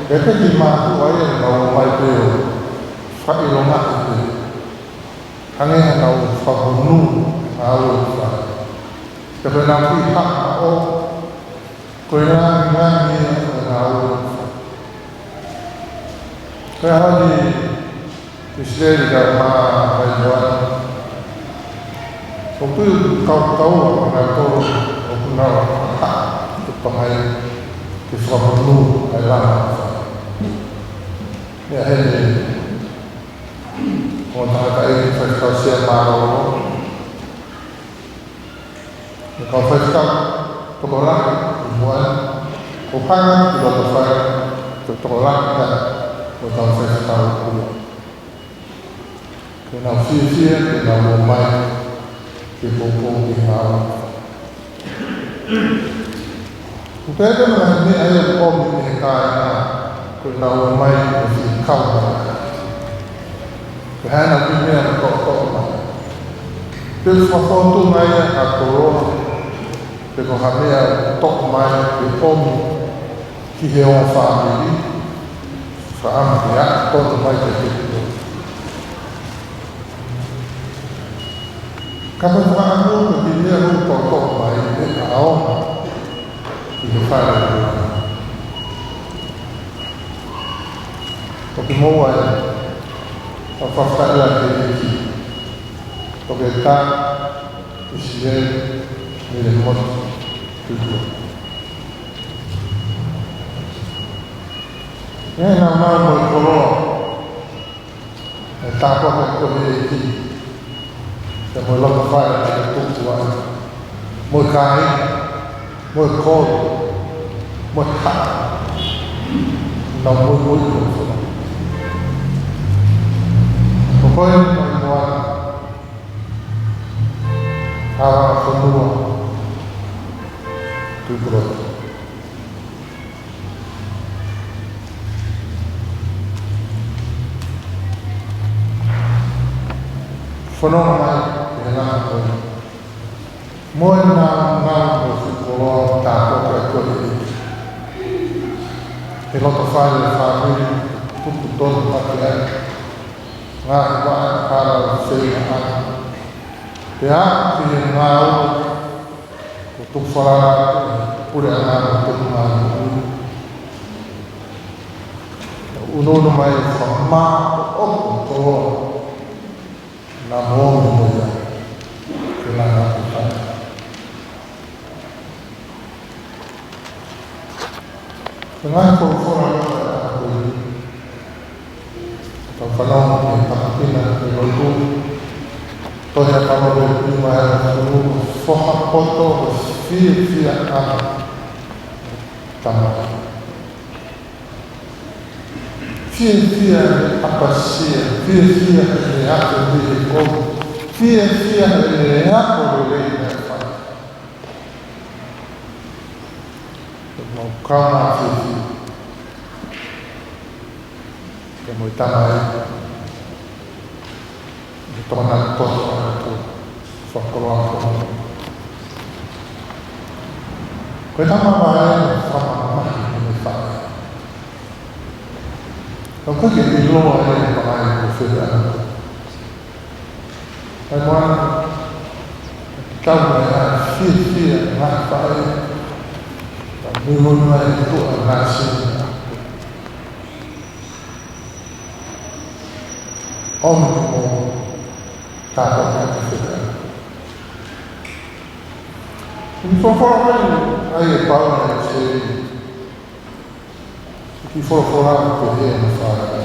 pea pē ki mātuʻa ia, ʻoku mau ō mai pē ʻo fakaʻilongaʻi pē. Hangē ha ngāue fakamonū, ngāue fai. Ka ko e ngāue fakaʻaho, ko e ngāue ngāue ia ʻo e ngāue fai. Ko e ʻaho ni ʻIsileli kae ʻumaʻā ʻa Ioane. ʻOku ou kau kau ʻa kinautolu ʻoku nau ʻaha ʻo pangai ke fakamonū ʻa e langa fai. Meʻa heni, ko e tangataʻeiki ʻoku faifekau sea mālōlō, mo e kau faifekau tokolahi ʻi muʻa, ʻo hanga ki loto fale, ke tokolahi ka, mo e kau faifekau ʻi muʻa. Ke nau fiefia, ke nau ō mai, ke poupou ki he ngāue. ʻOku pehē pē mo e ngaahi meʻa ʻoku ʻomi ʻe he kāinga, ko ʻenau ō mai mo e fie kau mai. Ko e hā ʻenau kiʻi meʻa ʻoku toʻotoʻo mai. Pe ʻoku fakafōtunga ia ha koloa, pe ko ha meʻa ʻoku toʻo mai ke ʻomi ki he ongo fāmili, fakaʻamu ke ʻoatu mai ki he koloa. Ka ko e fakaʻamu ko e kiʻi meʻa ʻoku toʻotoʻo mai ʻe ʻaonga ki he fale ʻo e ʻOtua. ʻOku mou ʻai, ʻo fakafetaʻi ki he ʻEiki. Toketā ʻIsileli Milemotu Tuʻipulotu. ʻE nau maʻu mo e koloa, ʻe tāpuaki koe ʻe he ʻEiki, pea mo e loto fale ʻe tuku ai, mo e kāinga, mo e kolo, mo e haʻa, nau moimoi mo e fononga. Ko koe mai Moana, Halafonua Tuʻipulotu. Fononga mai ki he langa ko ē. Mo e nāunau mo e fuʻu koloa ʻoku tāpuaki koe ʻe he ʻEiki. He loto fale ʻo e fāmili, tuku tonu hake ai. Ngaahi vaʻa ʻa e kala ʻo feinga ʻana. Pea ki he ngāue, ʻoku tuku falala atu ʻe he puleʻanga mo e tuʻunga moʻui. ʻUnuʻunu mai ʻo fakamāʻopoʻopo koloa naʻa mo ʻomi mo ia ke langa ʻo fai. Ko e ngaahi folofola ʻo e ʻaho ko eni. Tau fanongo ki he pakapina ʻo e lotu. Tohi ʻa Palōvepi vahe hongofulu, foha poto ʻo e fiefiaʻanga ʻo e tamai. Fiefia he ʻapasia, fiefia he ako lelei, fiefia he ako lelei naʻe fai. Ko e mau kaungā fiefia. Ko e mau tamai. Ko e tokanga kotoa atu. Fakakoloa kotoa. Ko e tama mai, fakamamahi mo e faʻē. Ka ʻoku ʻikai ke ʻiloa ʻe he tamai ko fē ʻa e ʻAi Moana, tau mai ʻa e fiefia ngaahi faʻē, tau muimui mai ki tuʻa nāsini. ʻOmi ko tāpau mai ki fē ʻa e ʻAi. Ko e folofola mai ʻa e Paula ʻi he kiʻi folofola ko ē ʻa e fale.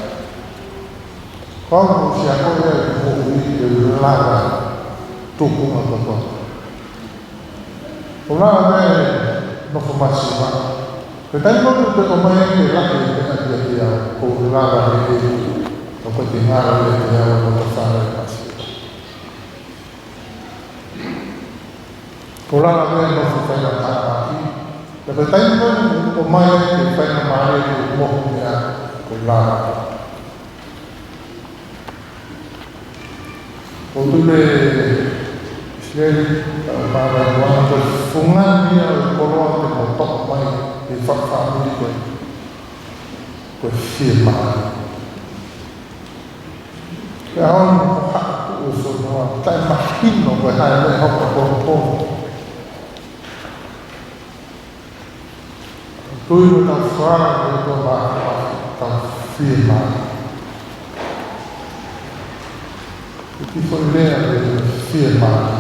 Ko au ʻoku ou ʻosi akoʻi ʻa e moʻui ke u lava tuʻunga kotoa. ʻOku ou lava pē nofo masiva. Ko e taimi ʻoku te ʻomai ke lahi e meʻa kiate au, ʻoku ou lava ʻe au, ʻoku ʻikai ke ngalo ʻiate au ʻa e loto fale masiva. ʻOku ou lava pē nofo faingamālie. Ka ko e taimi ko ē ʻoku ʻomai ke faingamālie ke u mohu meʻa, ʻoku ou lava. ʻOku ou tui ʻIsileli, ʻa e mālō ʻa e Moana, ko e fungani ia ʻo e koloa te mau toʻo mai ʻi he fakafāmili ko ē, ko e fiemālie. Pea ʻoku ou haʻu Ko e fonua, taʻemahino ko e hā e meʻa ʻe hoko ʻapongipongi. Tui ko ʻetau fānau ko e tau māfana, tau fiemālie. ʻOku ʻi ai e foʻi lea ko e fiemālie.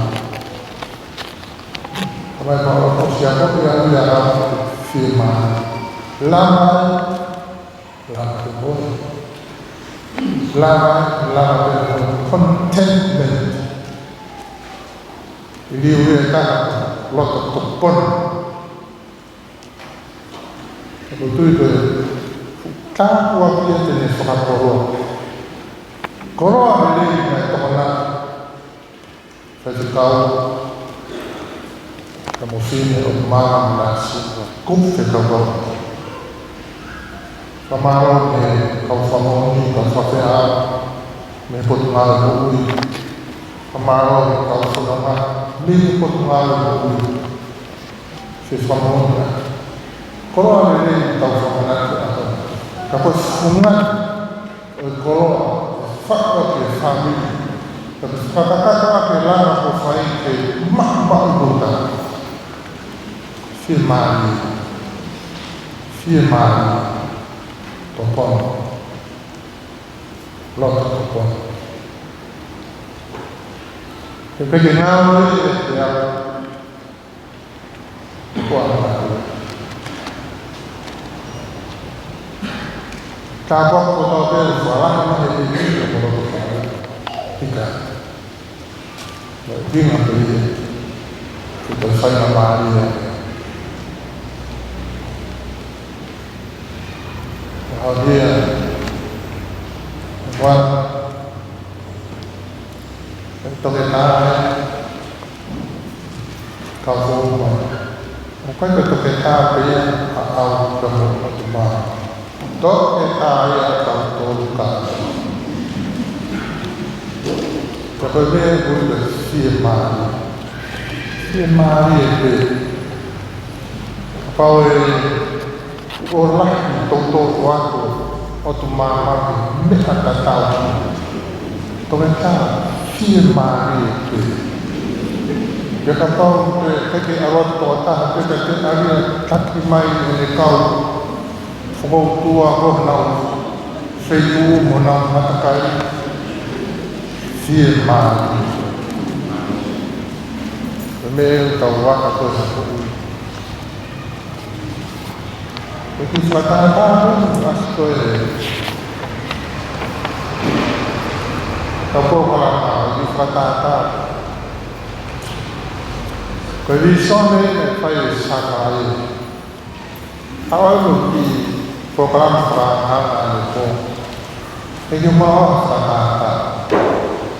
Ka mai pau ʻosi ʻa e kopi ʻa ia ʻa e fiemālie. Lava ai, lava pē ko e. Lava ai, lava pē ko e. Contentment. ʻI he liliu ʻe taha, loto topona. ʻOku ou tui ko e tāpuaki ia te ne fakapōpula. Koloa lelei mai tokona. Faifekau, Kamofine, ʻOtu Māma mo Nāsua, kupu fekauʻaki. Fakamālō ki he kau fakamoʻoni, kau fakafeʻao mei Potungāue Moʻui. Fakamālō ki he kau fononga mei Potungāue Moʻui. Fie fakamoʻoni ā. Koloa lelei ʻetau fakamanatu ʻa e. Ka ko e funga ʻo e koloa, ʻe faʻo ki he fāmili. Ka ko e fakakakato ʻa e langa ko e fai ke maʻumaʻu ʻi he tau. Fiemālie. Fiemālie. Topona. Loto topona. He peke ngāue ʻe te au. Ko ʻana atu. Ka ko ko tau te fala ma he i ni ko ko ko. Ika. Ina pē ia. Ko e fai na mālie. Hau ia. Ua. Toketā ē. Kau fou mai. ʻOku ʻikai ko e toketā pē ia ʻa au ka mo ʻOtu Māma. Toketā ia ʻa tautolu kātoa. Ka ko e meʻa ʻoku ou fiemālie. Fiemālie pē. Kapau ʻe ʻo lahi toutou atu ʻOtu Māma ki he meʻa tatau. Toketā, fiemālie pē. Pea kapau te ke ʻalu atu tokotaha, te ke ʻalu ʻo taki mai ʻene kau fokoutua ko honau feituʻu mo honau matakai, fiemālie. Ko e meʻa ʻoku tau vaka ko e hoko ui. Ko e kiʻi fakatātā ko eni, ʻasi ko e. Ka ko e kalanga, kiʻi fakatātā. Ko e vīsone naʻe fai ʻe Sākalaia. ʻAlu ʻo kiʻi polokalama fakaʻapaʻapa ʻanepō. ʻEiki, ʻoku mau fakatātā.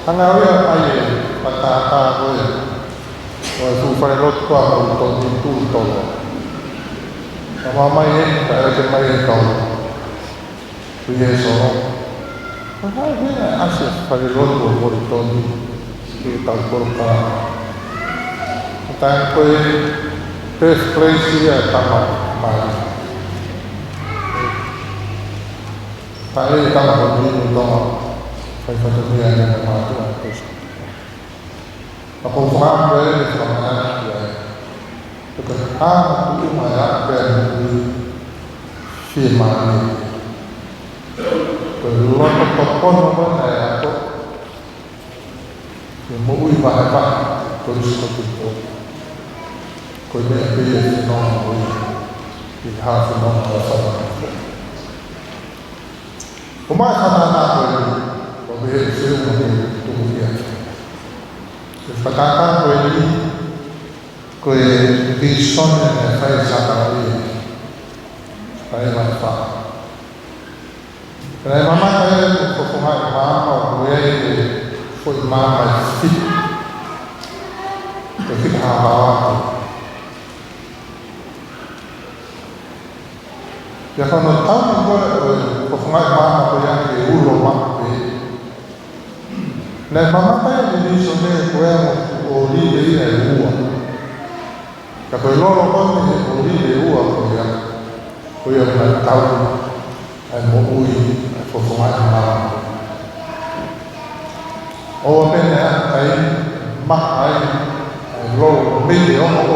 Hanga ʻo ia ʻai e fakatātā ko e. ʻO e fuʻu falelotu ko ē ʻa Moulitoni Tūtolo. Ka mau mai eni, ka ʻeke mai e kau. Kui e solo. Ka hā e meʻa ʻasi e falelotu ʻo Moulitoni. Ki he kau polokalama. Taimi ko e birthplace ia ʻa e Tamai Māʻoniʻoni. Ka e kama ko e minu tama fai fatongia ʻa e mātuʻa ʻo Kalaisi. Ka ko e fakaʻamu ē ʻe fakamanatu ai. Ko e ʻamu tuʻunga ʻa e ʻapi ʻa e moʻui fiemālie. Ko e loto topona ʻa e ako. Ke moʻui vahevahe, ko e ʻusi ko e tupu. Ko e meʻa pē ia ʻe fononga mo ia, ʻi he fononga ʻo e fānau. Ko e meʻa fakatātā ko eni, ko e meʻa ʻe fiu mo ke tuku ia. Ko e fakatātā ko eni, ko e vīsone naʻe fai ʻe Sākalaia. Fai mai fā. Naʻe mamata ia ki he fofonga ʻo e maama ʻoku ʻi ai e foʻi maama ʻe fitu. Ko e fitu hāhā atu. Pea ko hono tau ko ē ʻo e fofonga ʻo e maama ko ia ke ulo maʻu pē. Naʻe mamata ia ki he vīsone ko e ongo ʻōlive ia ʻe ua. Ka ko e lolo ko eni ʻo e ʻōlive ʻe ua ko ia, ko ia naʻe tau ai e moʻui ʻa e fofonga ʻo e maama. ʻOua pē naʻa ʻi ai ha taimi ʻe maʻa ai ʻa e lolo mei he ongoʻi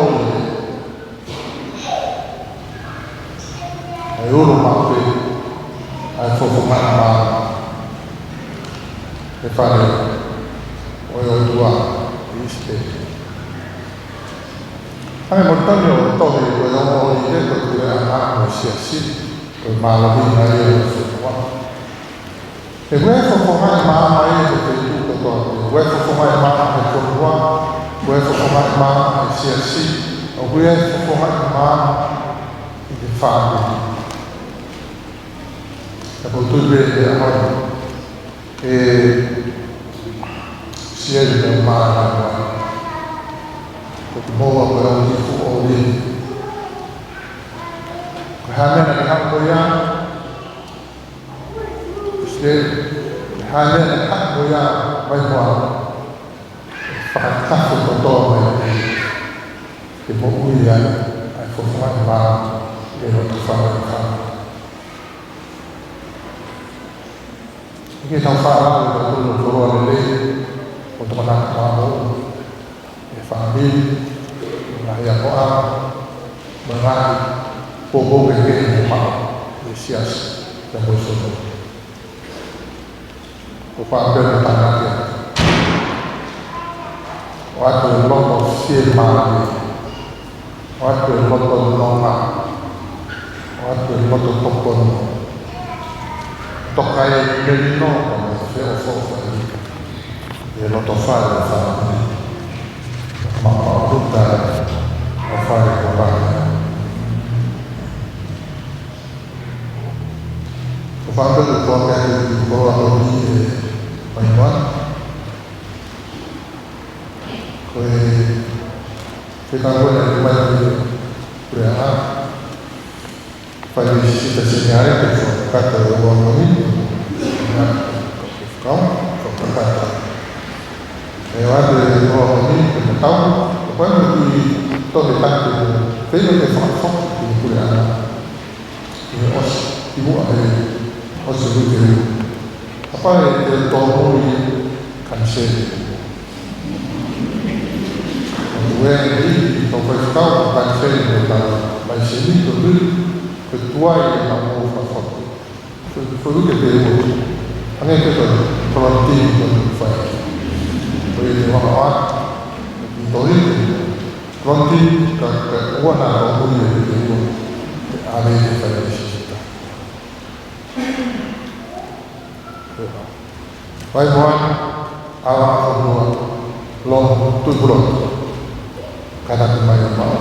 ʻa e ʻulu maʻu ʻa e fofongaʻi maama ʻi he fale ʻo e ʻOtua ʻi ʻIsileli. Hangē ko e tohi ʻo e ongoʻi ʻa e Puleʻanga mo e Siasi, ko e mālohinga ia ʻo e fonua. He ʻoku ʻi ai e fofongaʻi maama ʻi he feituʻu kotoa pē. ʻOku ʻi ai e fofongaʻi maama he fonua, ʻoku ʻi ai e fofongaʻi maama he siasi, ʻoku ʻi ai e fofongaʻi maama ʻi he fāmili. Ka ʻoku ou tui pē ʻe ʻaho ni, ʻe siʻi ai e maama ʻa e ʻOtua. Ko e moʻua ko e ongo kiʻi fuʻu ʻōlini. Ko e hā e meʻa naʻe haʻu ko ia, ʻIsileli, ko e hā e meʻa naʻe haʻu ko ia mai moa, fakatafe kotoa mai ke moʻui ai ʻa e fofongaʻi maama ʻi he loto fale ʻo e fāmili. ʻIkai ke tau faʻa lau ʻe tautolu ʻa e koloa lelei ʻo e Tamai Māʻoniʻoni ʻi he fāmili, ngaahi akoʻanga, mo e ngaahi poupou kehekehe ʻoku maʻu ʻi he siasi, pea mo e fonua. ʻOku ou faʻa pehē ʻo tānaki atu. ʻOatu e loto fiemālie. ʻOatu e loto nonga. ʻOatu e loto tokoni. Toka e melino ka mo e feʻofoʻofani ʻi he loto fale ʻo e fāmili. Maʻu ʻa e ʻuta ʻo e fale ko Lana. Ko e fāmili ko ē ʻoku ʻi ai e koloa ko eni ʻe Maimoa. Ko e fekau ko ē naʻe ʻomai ʻe he Puleʻanga, fai ʻe he Sisitā Seniale ke fakakakato e ʻofa ko eni. Naʻe fakakakato. ʻE ʻoatu e ʻofa ko eni ke tau. Ko e kiʻi tohi taki ʻoku ou feinga ke fakafoki ki he Puleʻanga. ʻI he ʻosi, ʻi muʻa he ʻosi uike ua. Kapau ʻe toe tōmui, kaniseli. ʻOku ʻi ai e tau faifekau, kaniseli mo e tau laiseni, ko e tui, ko e tuai e tau mou fakafoki. Ko e, ko e uike pē ua. Hangē ko e tau, tau timi ko e fai. Ko e te waka waka, ko e tau timi. Ronti, ka, ka ʻoua naʻa tau mui e te ua, ʻa e te fai e sisita. Vai moa, ʻa e fonua, long tui pulon, ka na te mai e mao.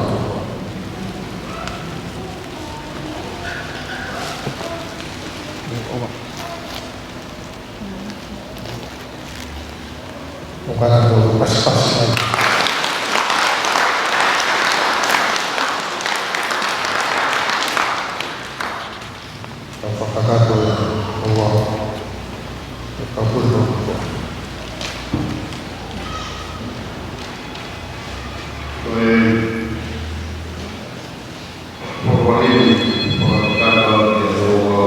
ʻO kātaki ʻo pasipasi mai. Ka fakakakato ia ʻo ua. Ka pule ʻo ua. Ko e Ko e lelei, ko e kakato ke ʻoua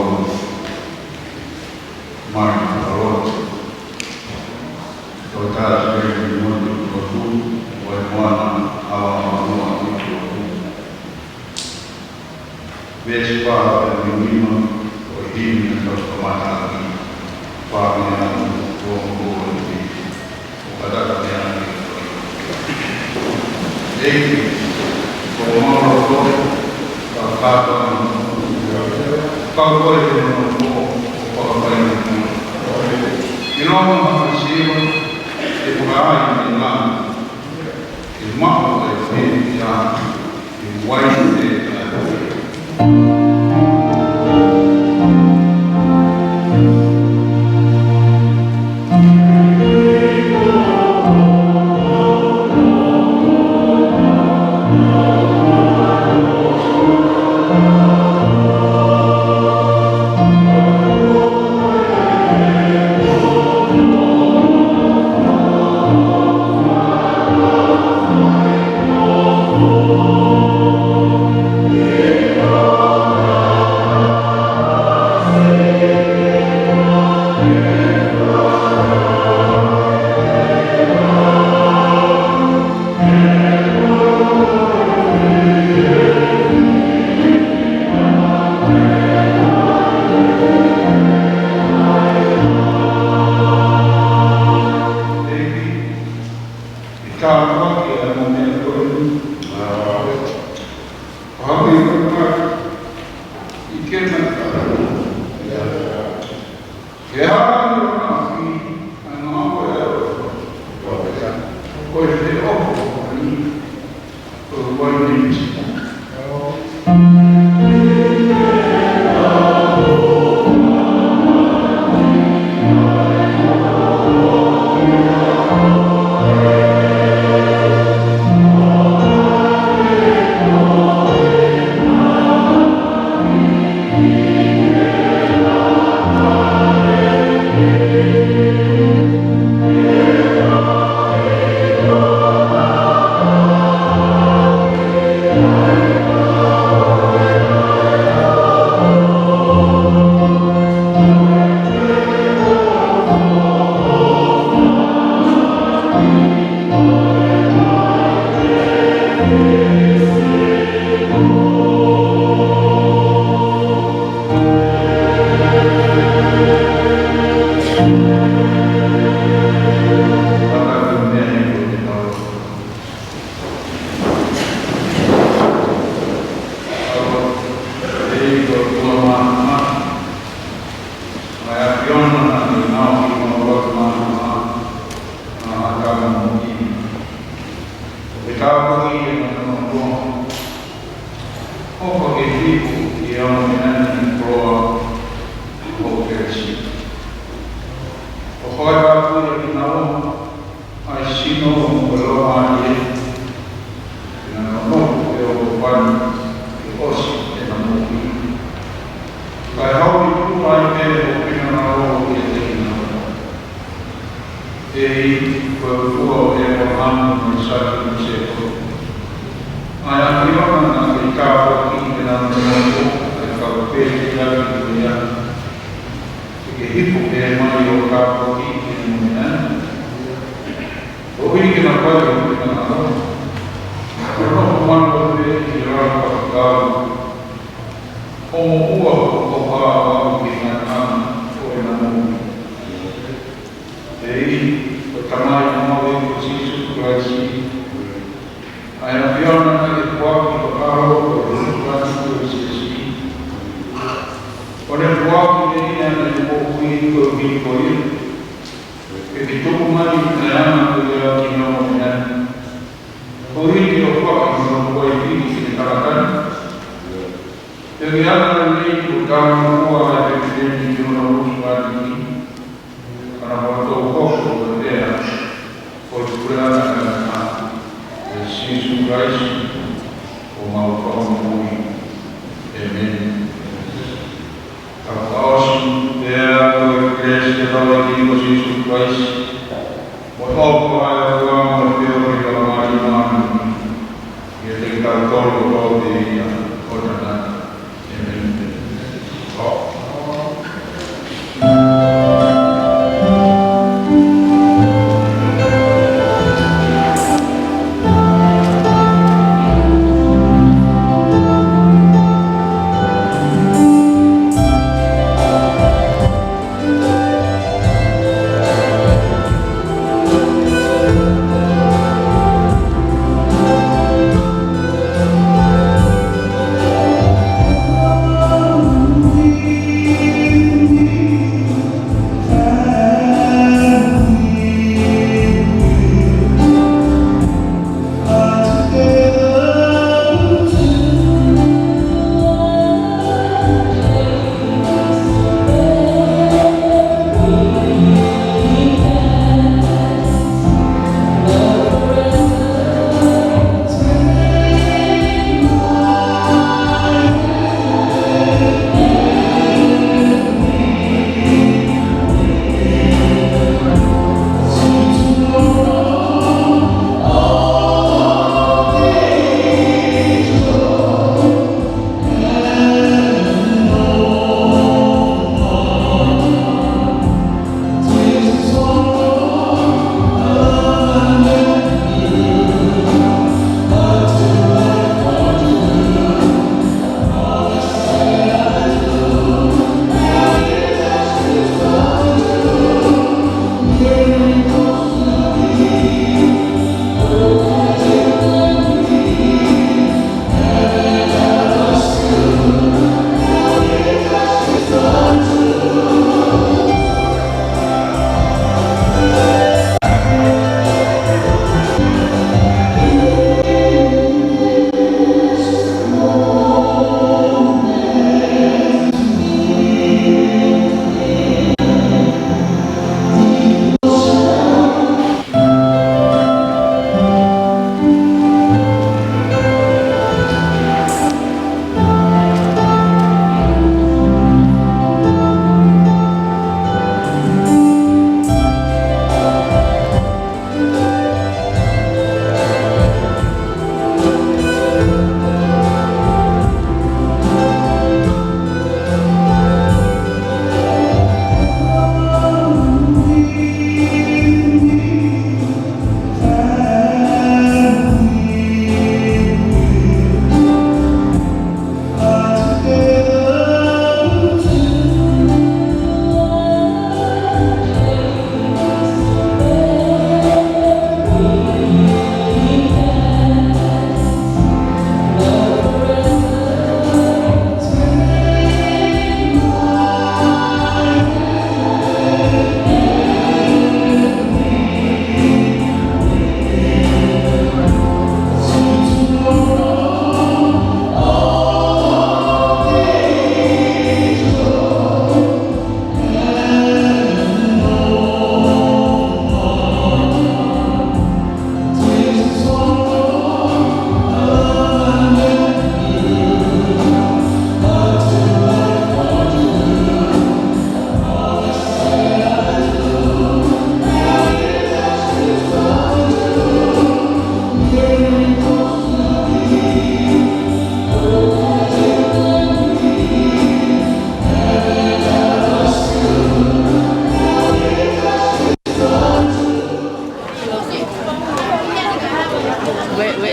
mai ʻa e loto. Ko e tala ki he motu ko tu, ko e moana, ʻa e moana ko tu. Veesi fā pea mo e nima, ko e himi naʻa tau kamata ʻaki, fā meʻa ʻoku ou ʻomi ʻe ʻOku ou kakato atu, ʻEiki, ko homau loto, ka kātoa, ka ko e te mano ko, ko ka kai mo. ʻIlonga ha siva, ʻe fakaai mei langi, ʻe maʻu e fili ia, ʻe uai e Tāpuaki ʻa e nonofo. ʻOfa ke hifo ʻi he ʻaho ni ʻa e koloa ʻo Kalaisi. ʻOfa ke tāpuakiʻi kinaua ʻa e sino ʻo e Laumālie, ke na nonofo ʻi he ʻofa ni ke ʻosi ʻena moʻui. Kae hau ʻi tuʻa ai pē ʻo pina na o ʻiate kinaua. ʻEiki, ko e ʻOtua ʻo ʻĒpalahame mo ʻĪsake mo Sēkope, ʻa e ʻAfiona naʻa ke tāpuakiʻi ʻena nonofo, ʻa e kau pēteliake ko ia, ke ke hifo pē mai ʻo tāpuakiʻi ʻena moʻui. Koeʻuhi ke na fai hoʻo finangalo, ʻo nofo manavahē ʻi he ʻao fakakau, ʻo moʻua hoʻo ʻofa ʻo aʻu ki he ngataʻanga ʻo ʻena moʻui. ʻEiki, ko e Tamai ʻo homau ʻEiki ko Sīsū Kalaisi, ʻa e ʻAfiona naʻa ke foaki ho ʻAlo ko e Husepāniti ʻo e Siasi, ʻo ne foaki ʻe ia ʻene moʻui koeʻuhi ko ia, ke ke tuku mai ʻa e anga ko ia ki hono moʻui. Koeʻuhi ke ʻofaʻi hono kuaifini ki he tangata ni, pea ke anga lelei ʻo talangofua ʻa e pekipekiʻi ki hono Husepāniti, ka na fakatouhoko ʻo lea, ko e puleʻanga taʻengata, ʻia Sīsū Kalaisi, ko homau Fakamoʻui. ʻĒmeni. Ka fakaʻosi, pea ko e kelesi ʻa hotau ʻEiki ko Sīsū Kalaisi, mo e ʻofa ʻa e ʻOtua, mo e feohi ʻa e Laumālie Māʻoniʻoni, ʻiate kitautolu kotoa pē ia ʻo taʻengata. ʻĒmeni.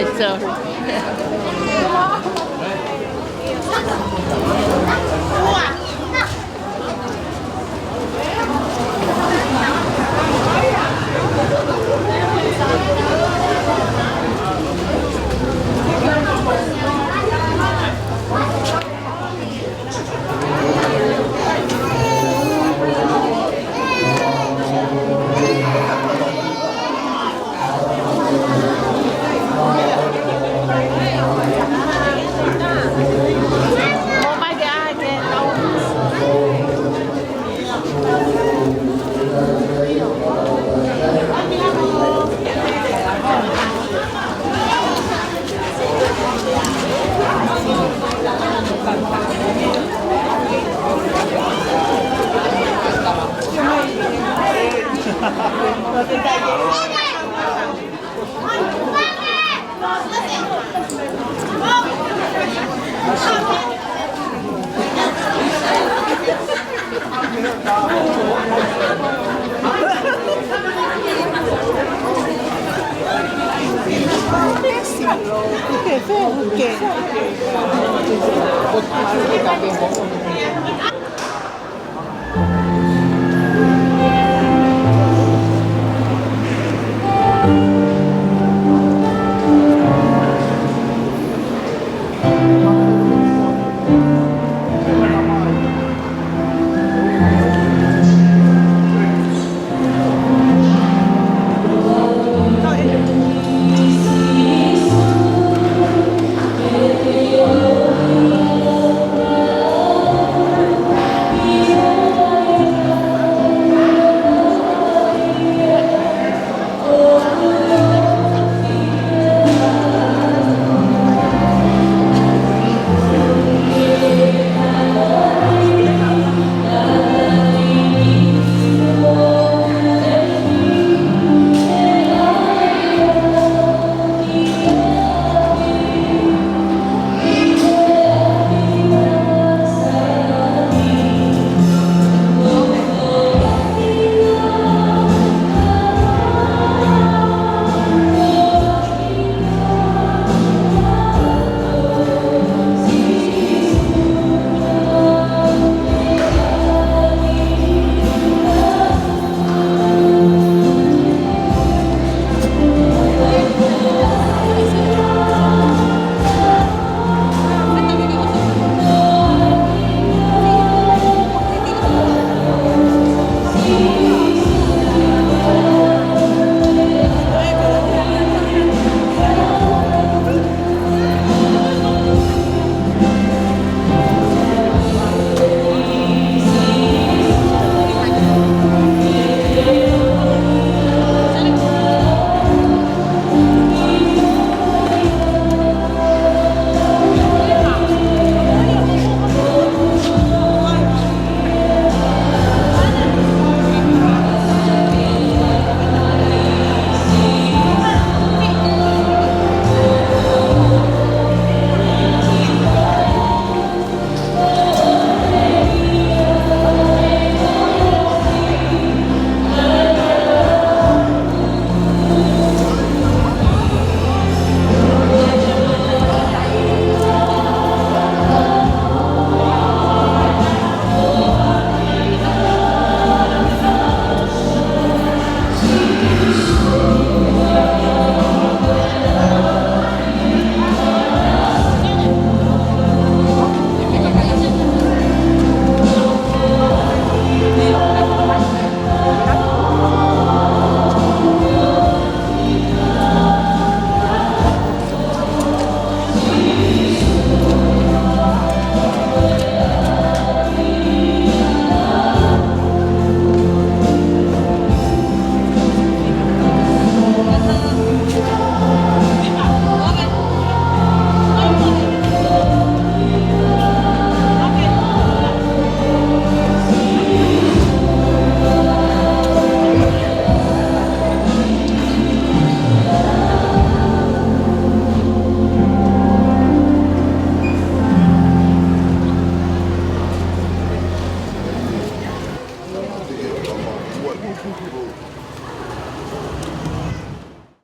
Sorry.